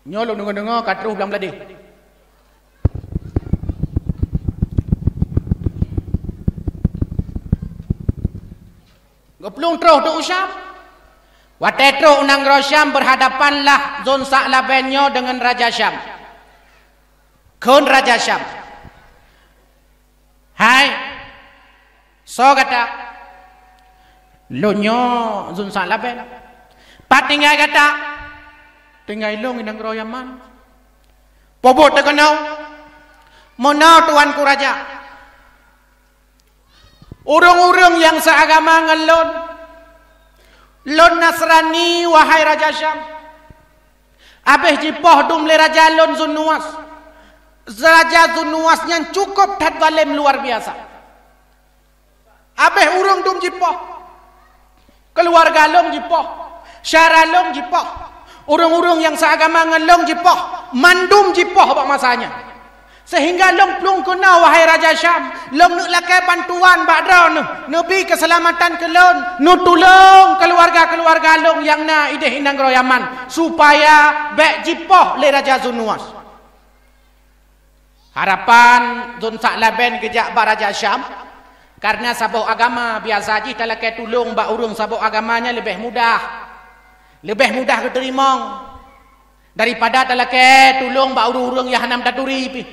Nyoe lôn deungoe-deungoe ka troh blang Bladeh. Geuplueng troh teuk u Syam. Watée troh u nanggroe Syam, beurhadapanlah Zun Sa'labain nyoe deungon Raja Syam. Kheun Raja Syam, "Hai, soe gata?" "Lôn nyoe Zun Sa'labain." "Pat tinggai gata?" "Tinggai lôn i nanggroe Yaman." "Peue buet teukeunong?" "Meunoe tuanku raja. Ureuëng-ureuëng nyang seuagama ngon lôn, lôn Nasrani, wahai Raja Syam. Abéh jipoh dum lé raja lôn Zunuwas. Raja Zunuwas nyan cukôp that zalém luar biasa. Abéh ureuëng dum jipoh. Keuluwarga lôn jipoh, syedara lôn jipoh, ureuëng-ureuëng nyang seuagama ngon lôn jipoh, mandum jipoh bak masa nyan. Seuhingga lôn plueng keunoe, wahai Raja Syam, lôn neuk lakée bantuan bak droeneuh, neubi keuseulamatan keu lôn, neutulông keuluwarga-keuluwarga lôn nyang na ideh i nanggroe Yaman, supaya bék jipoh lé Raja Zunuwas." Harapan Zun Sa'labain geujak bak Raja Syam, kareuna saboh agama, biasa jih talakée tulông bak ureuëng saboh agama nyan leubeh mudah. Leubeh mudah geuteurimong daripada talakée tulông bak ureuëng-ureuëng nyang hana taturi pih.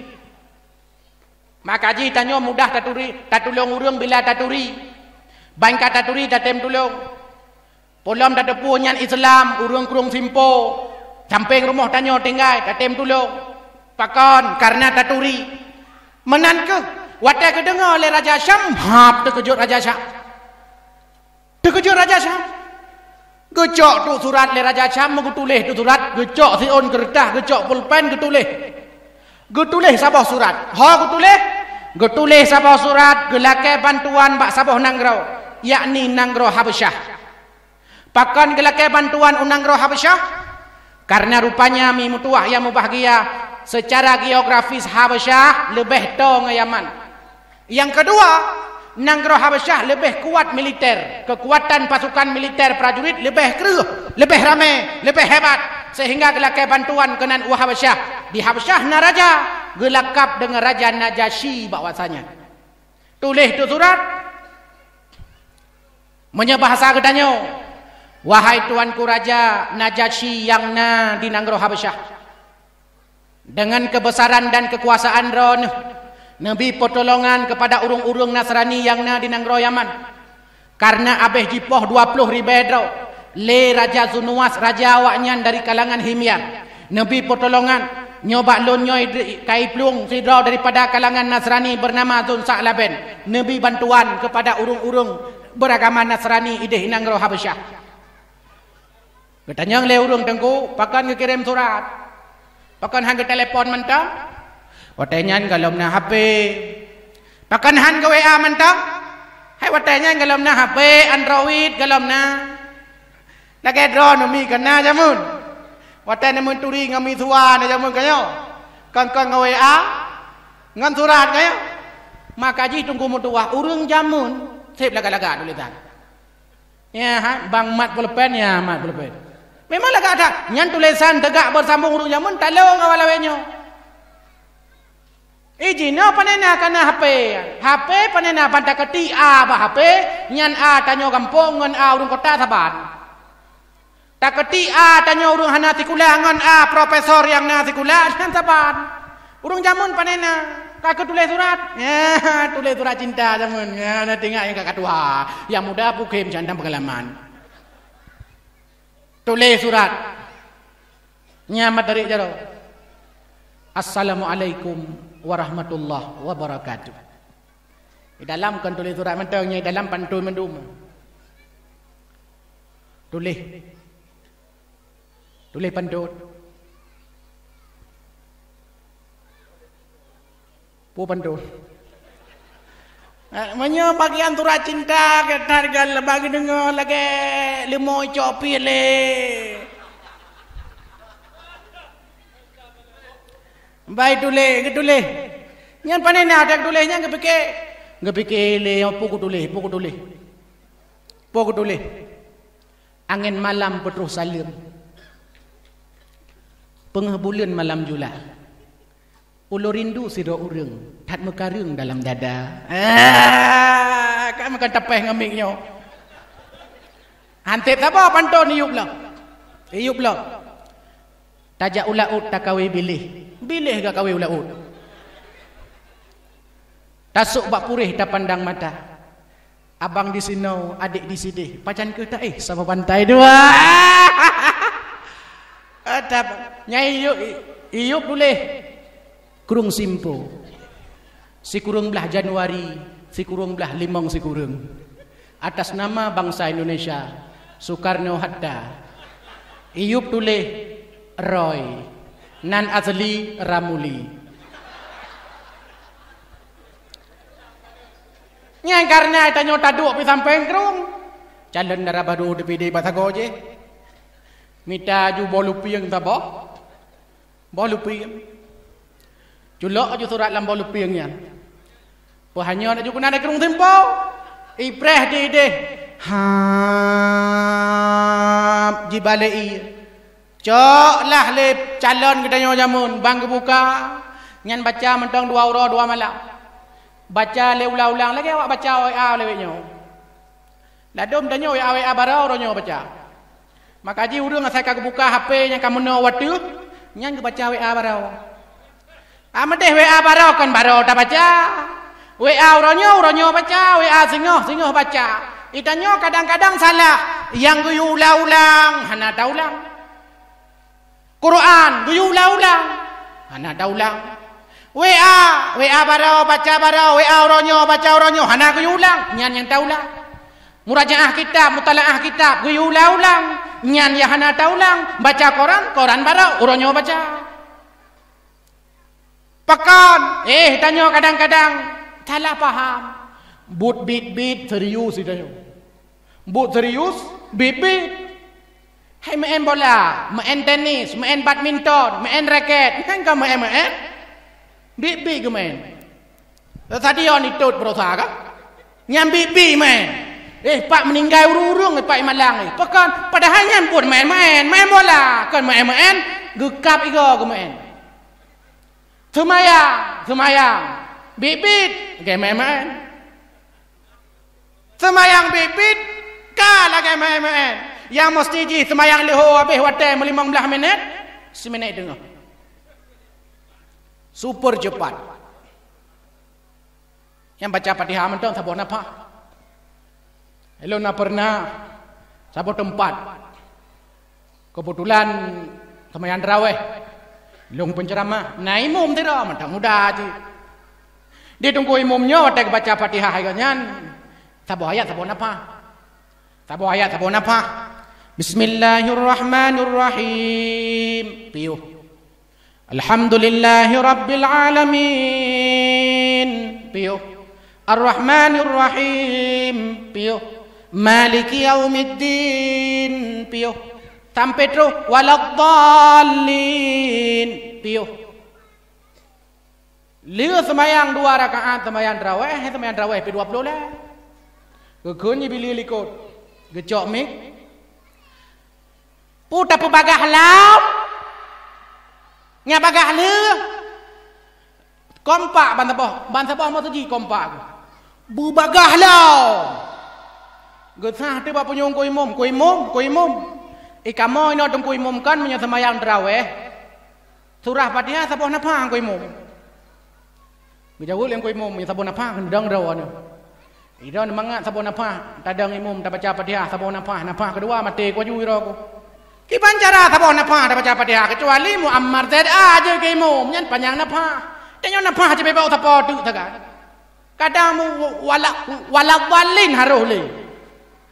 Maka jih tanyoe mudah taturi, tatulông ureuëng bila taturi. Ban ka taturi tatem tulông. Peulom tateupeue nyan Islam, ureuëng Krueng Simpo, sampéng rumoh tanyoe tinggai, tatem tulông. Pakon? Kareuna taturi. Meunan kheueh, Watée geudeungoe lé Raja Syam, hab teukeujot Raja Syam. Teukeujot Raja Syam. Geucok tu surat lé Raja Syam, meugeutuléh tu surat, geucok siôn keureutah, geucok pulpen, geutuléh. Geutuléh saboh surat. Ho geutuléh? Geutuléh saboh surat geulakée bantuan bak saboh nanggroe, yakni nanggroe Habasyah. Pakon geulakée bantuan u nanggroe Habasyah? Kareuna rupanya mi meutuwah nyang mubahgia, seucara geografis Habasyah leubeh toe ngon Yaman. Nyang keudua, nanggroe Habasyah leubeh kuat militer, keukuatan pasukan militer prajurit leubeh kreueh, leubeh ramé, leubeh hebat, seuhingga geulakée bantuan keunan u Habasyah. Di Habasyah na raja, geulakab deungon Raja Najasyi bak masa nyan. Tuléh tu surat. Meunyoe bahasa geutanyoe, wahai tuanku Raja Najasyi nyang na di nanggroe Habasyah, deungon keubeusaran dan keukuasaan droeneuh, neubi peutulongan keupada ureuëng-ureuëng Nasrani nyang na di nanggroe Yaman. Kareuna abéh jipoh dua ploh ribée droe lé Raja Zunuwas, raja awaknyan dari kalangan Himyar. Neubi peutulongan, nyoe bak lôn nyoe Idri-, ka iplueng sidroe daripada kalangan Nasrani beunama Zun Sa'laben, neubi bantuan keupada ureuëng-ureuëng beuragama Nasrani idéh nanggroe Habasyah. Geutanyong lé ureuëng, "Teungku, pakon geukirém surat? Pakon hán geutelepon mantong?" Watée nyan gohlom na H P. "Pakon hán geu-W A mantong?" Hai watée nyan gohlom na H P, Android gohlom na. Lagée droeneuh mi kon na jameun. Watée neumeuturi ngon mi suwa na jameun ka nyoe. Kon-kon ngon W A, ngon surat ka nyoe. Maka jih teungku meutuwah ureuëng jameun seb lagak-lagak tulésan. Ya, ha, bang mat pulpen, ya, mat pulpen. Memang lagak that. Nyan tulésan teugak beusambong ureuëng jameun talong awai lawét nyoe. Ih, jinoe panena kana H P. H P panena ban takeutik A bak H P, nyan A tanyoe gampông ngon A ureuëng kota saban. Takeutik A tanyoe ureuëng hana sikula ngon A profesor nyang na sikula, nyan saban. Ureuëng jameun panena, ka keutuléh surat. Ya, tuléh surat cinta jameun. Ya, na teuingat nyang ka tuha. Nyang muda pukém cantang peungalaman. Tuléh surat. Nyan meutarek jaroe. "Assalamualaikum warahmatullahi wabarakatuh." Di dalam kon tuléh surat mantong, nyan di dalam pantôn mandum. Tuléh. Tuléh pantôn. Peue pantôn? Eh, meunyoe bagian surat cinta, gata geudeungo lagée leumo icok pih lé. Bai tuléh, geutuléh. Nyan panena that geutuléh nyan geupiké. Geupiké lé, peue geutuléh, peue geutuléh. Peue geutuléh. Angén malam peutroh saleuem. Peungeuh buleuen malam jula. Ulôn rindu sidroe ureuëng, that meukareueng dalam dada. Ah, kan meukan tapéh ngon mic nyoe. Hanteb saboh pantôn iyup lom. Iyup lom. Tajak u laôt takawe biléh. Biléh gakawe u laôt. Tasôk bak puréh tapandang mata. Abang di sinoe, adék di sidéh, pajan kheueh taéh saboh bantai dua. Atap, nyang iyup, iyup tuléh Krueng Simpo. Sikureueng blaih Januari, sikureueng blaih limong sikureueng. Atas nama bangsa Indonesia, Soekarno Hatta. Iyup tuléh Roy, nan asli Ramuli. Nyan kareuna tanyoe taduek pih sampéng krueng. Calon dara barô D P D bak sagoe jih. Mita aju boh lupieng saboh. Boh lupieng. Culok aju surat lam boh lupieng nyan. Peuhanyot aju keunan di Krueng Simpo. Ipreh di idéh. Hap jibalek ie. Cok lah lé calon geutanyoe jameun, bang geubuka, nyan baca mantong dua uroe dua malam. Baca lé ulang-ulang lagée awak baca W A lawét nyoe. Ladôm tanyoe W A, W A barô uroe nyoe baca. Maka jih ureuëng asai ka geubuka H P nyang ka meunoe u ateueh, nyan geubaca W A barô. Ah, meudeh W A barô kon barô tabaca. W A uroe nyoe, uroe nyoe baca, W A singoh, singoh baca. Geutanyoe kadang-kadang salah, nyang geuyue ulang-ulang hana taulang. Quran geuyue ulang-ulang hana taulang. WA, WA baroe, baca baroe, WA uroe nyoe, baca uroe nyoe, hana geuyue ulang, nyan nyang taulang. Murajaah kitab, mutalaah kitab, geuyue ulang-ulang, nyan nyang hana taulang. Baca koran, koran baroe, uroe nyoe baca. Pakon, eh, tanyoe kadang-kadang salah paham. Buet biet-biet serius tanyoe. Buet serius, biet-biet. Hai meu'en bola, meu'en tenis, meu'en badminton, meu'en raket, nyan ka meu'en-meu'en. Biet-biet geumeu'en. Stadion itot baroesa kan? Nyan biet-biet meu'en. Eh, pat meuninggai ureueng-ureueng, eh, pat imalang, eh. Pakon, padahai nyan buet meu'en-meu'en, meu'en bola, kon meu'en-meu'en, geukab igoe geumeu'en. Seumayang, seumayang. Biet-biet, lagèe meu'en-meu'en. Seumayang biet-biet, ka lagèe meu'en-meu'en. Nyang meusti jih seumayang leuhô habéh watèe meulimong blaih minét, siminét teungoh. Super cepat. Nyang baca Fatihah mantong saboh nafah. Ulôn na pernah saboh teumpat. Keubeutulan seumayang tarawèh. Lôn peuceuramah, na imum sidroe, mantong muda cit. Di teungku imum nyoe watèe geubaca Fatihah lagèe nyan, saboh ayat saboh nafah. Saboh ayat saboh nafah. Bismillahirrahmanirrahim. Piôh. Alhamdulillahi rabbil alamin. Piôh. Arrahmanirrahim. Piôh. Maliki yaumiddin. Piôh. Sampai troh waladdallin. Piôh. Lheueh seumayang dua rakaat seumayang tarawèh, seumayang tarawèh pih dua ploh lhèe. Geukheun Jibril likot, geucok mic. Peue tapeubagaih lom? Nyang bagaih lheueh. Kompak bansaboh, bansaboh meuseujid kompak. Beubagaih lom. Geusah teuk bak punyueng ku imum, ku imum, ku imum. Eh, kamoe inoe teungku imum kan meunyoe seumayang tarawèh. Surah Fatihah saboh nafah ku imum. Geujaweueb lé ku imum, meunyoe saboh nafah keudong droe nyoe. Idong mangat saboh nafah, tadong imum tabaca Fatihah saboh nafah, nafah keudua maté ku aju droe ku. Kiban cara saboh nafah tabaca Fatihah, keucuali Muammar Z A jeuet keu imum, nyan panyang nafah. Tanyoe nafah cit bak sapo teuk sagai. Kadang mu wala, waladdallin harôh lé.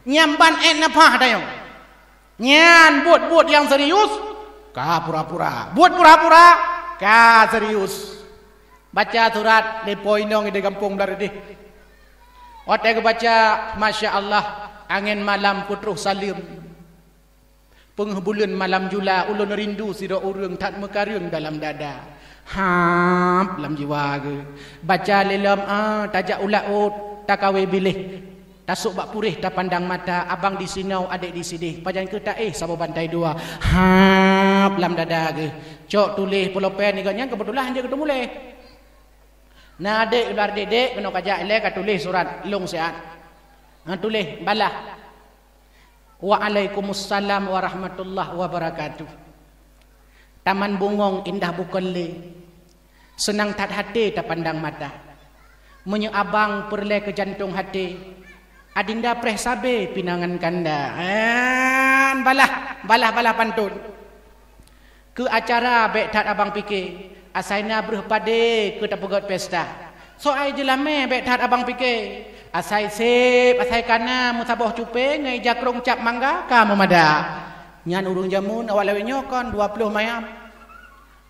Nyan ban ék nafah tanyoe. Nyan buet-buet nyang serius, ka pura-pura. Buet pura-pura, ka serius. Baca surat lé po inong di gampông Blaredeh. Watèe geubaca, masya Allah, angén malam peutroh saleuem. Peungeuh buleuen malam jula, ulôn rindu sidroe ureueng that meukareueng dalam dada. Hab lam jiwa geuh. Baca lé lom, ah, tajak u laôt, takawé biléh. Tasôk bak puréh tapandang mata, abang di sinoe, adék di sidéh, pajan kheueh taéh saboh bantai dua. Hab lam dada geuh. Cok tuléh pulpen, nyan keubeutulan han jeuet keu teumuléh. Na adék ular dék-dék, keunoe kajak ilèe katuléh surat lôn siat. Na tuléh balah. Waalaikumsalam warahmatullahi wabarakatuh. Taman bungong indah bukon lé. Seunang that haté tapandang mata. Meunyoe abang peureulèe keu jantông haté, adinda preh sabé pinangan kanda. Han, balah, balah-balah pantôn. Keu acara bèk that abang piké, asai na breuh padé keu tapeugöt pesta. Soai jeulamèe bèk that abang piké, asai sép, asai kana meusaboh cupé ngon ija krông cap mangga ka meumada. Nyan ureueng jameun awak lawét nyoe kon dua ploh mayam.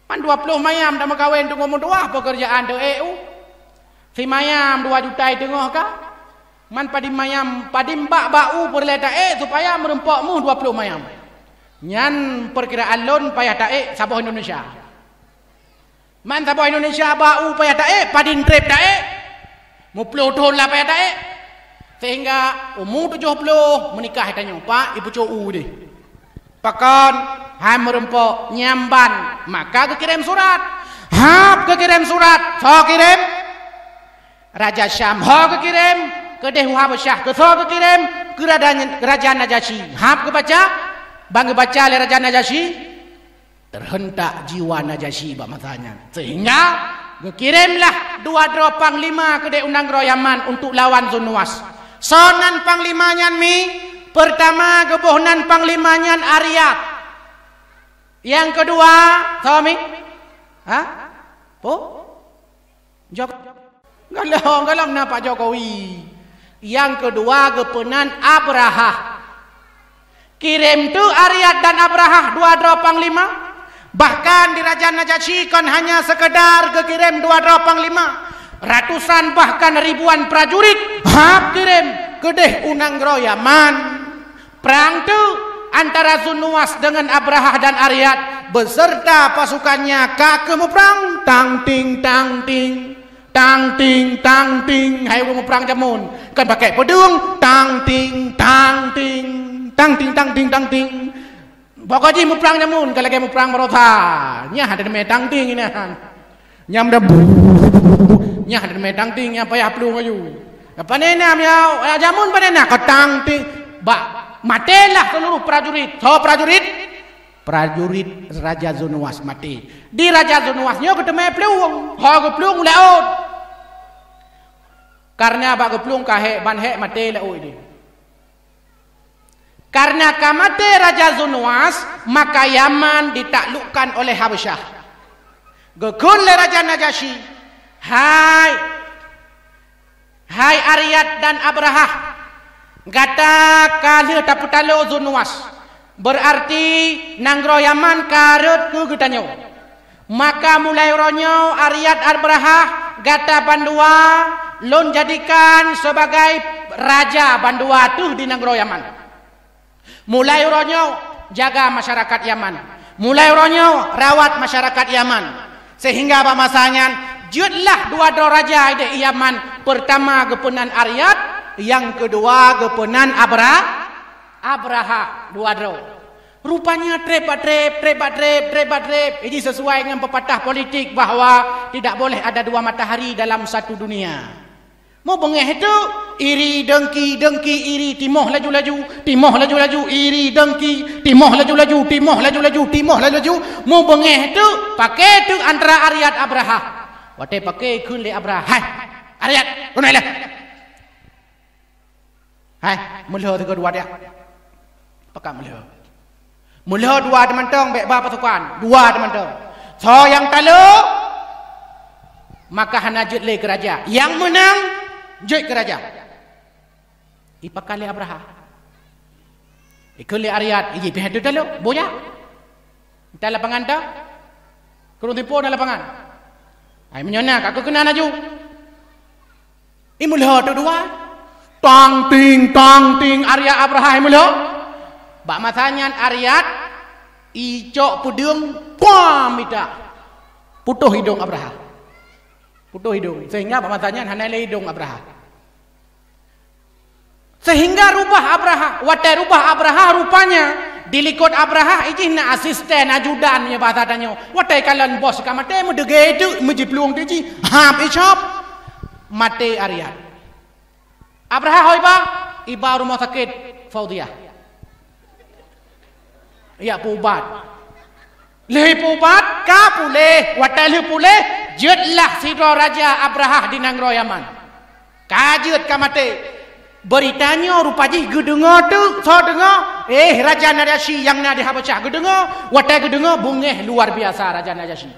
Man dua ploh mayam tameukawen teungoh meutuah peukeurjaan teu ék u. Simayam dua juta teungoh ka. Man padum mayam, padum bak-bak u peureulèe taék supaya meurumpok méuh dua ploh mayam. Nyan peukiraan lôn payah taék saboh Indonesia. Man saboh Indonesia bak u payah taék, padum trép taék. Meuploh thôn lah payah taék. Sehingga umu tujoh ploh meunikah tanyoe, Pak, ipeucok u deh. Pakon, han meurumpok, nyan ban, maka geukirém surat. Hab geukirém surat, soe kirém? Raja Syam, ho geukirém? Keudeh u Habasyah, keu soe geukirém? Keu Raja, Raja Najasyi. Hab geubaca, ban geubaca lé Raja Najasyi, teuheuntak jiwa Najasyi bak masa nyan. Sehingga geukirémlah dua droe panglima keudeh u nanggroe Yaman untuk lawan Zunuwas. Soe nan panglima nyan mi? Peurtama geuboh nan panglima nyan Aryab. Nyang keudua, soe mi? Ha? Po? Jok-, golom, golom na Pak Jokowi. Nyang keudua geupeunan Abrahah. Kirém teuk Aryad dan Abrahah dua droe panglima. Bahkan di Raja Najasyi kon hanya sekedar geukirém dua droe panglima. Ratusan bahkan ribuan prajurit hab kirém keudeh u nanggroe Yaman. Prang teuk antara Zunuwas deungon Abrahah dan Aryad beserta pasukannya ka keuh muprang, tang ting, tang ting, tang ting, tang ting. Hai ureuëng muprang jameun, kan pakai peudeueng, tang ting, tang ting, tang ting, tang ting, tang ting. Pokok jih muprang jameun, ka lagée muprang baroesa. Nyah ada demé tang ting inan. Nyam dah bu-, nyah ada demé tang ting, nyang payah plueng laju. Pane na, ya, jameun pane na, ka tang ting. Bak, matélah seluruh prajurit. Soe prajurit? Prajurit Raja Zunuwas maté. Di Raja Zunuwas nyoe geuteumé plueng. Ho geuplueng u laôt. Karena bak geuplueng ka hék, ban hék maté laôt ideh. Karena ka maté Raja Zunuwas, maka Yaman ditaklukkan oleh Habasyah. Geukheun lé Raja Najasyi, "Hai, hai Aryad dan Abrahah, gata ka lheueh tapeutalo Zunuwas, beurarti nanggroe Yaman ka rhot keu geutanyoe." Maka mulai uroe nyoe, Aryad Abrahah, gata bandua lôn jadikan sebagai raja bandua teuh di nanggroe Yaman. Mulai uroe nyoe, jaga masyarakat Yaman. Mulai uroe nyoe, rawat masyarakat Yaman. Sehingga bak masa nyan, jeuetlah dua droe raja ideh Yaman. Pertama geupeunan Aryad, nyang keudua geupeunan Abra-, Abrahah, dua droe. Rupanya treb bak treb, treb bak treb, treb bak treb. Ini sesuai dengan pepatah politik bahwa tidak boleh ada dua matahari dalam satu dunia. Mubeungéh teuk, iri, dengki, dengki, iri, timoh laju-laju, timoh laju-laju, iri, dengki, timoh laju-laju, timoh laju-laju, timoh laju-laju. Mubeungéh teuk, paké teuk antara Aryad Abrahah. Watée paké kheun lé Abrahah, "Hai, Aryad, keunoe lé." Hai, meulhö sigoe dua dia. Pakat meulhö. Meulhö dua teumantong, bék ba pasukan. Dua teumantong. Soe nyang talo, maka hana jeuet lé keu raja. Nyang meunang, jeuet keu raja. Ipakat lé Abrahah. Ikheun lé Aryad, iji pih talo, boya. Di lapangan ta, kureueng tipu na lapangan. Hai, meunyoe na, ka keukeuna laju. Imeulhö teuk dua. Tang ting, tang ting, Aryad Abrahah imeulhö. Bak masa nyan Aryad icok peudeueng, pam, mita. Putôh idong Abrahah. Putôh idong. Sehingga bak masa nyan hana lé idong Abrahah. Sehingga rubah Abrahah. Watée rubah Abrahah rupanya, di likot Abrahah ijih na asisten, ajudan, meunyoe bahasa tanyoe. Watée kalon bos ka maté, meudeuge teuk, meujiplueng teuk jih. Hab icop. Maté Aryad. Abrahah ho iba, iba rumoh sakét Faudhiah. Ijak peuubat. Lheueh peuubat, ka puléh. Watée lheueh puléh, jeuetlah sidroe raja Abrahah di nanggroe Yaman. Ka jeuet ka maté. Beurita nyoe rupa jih geudeungoe teuk, soe deungoe? Eh, Raja Najasyi nyang na di Habasyah geudeungoe. Watée geudeungoe, beungéh luar biasa Raja Najasyi.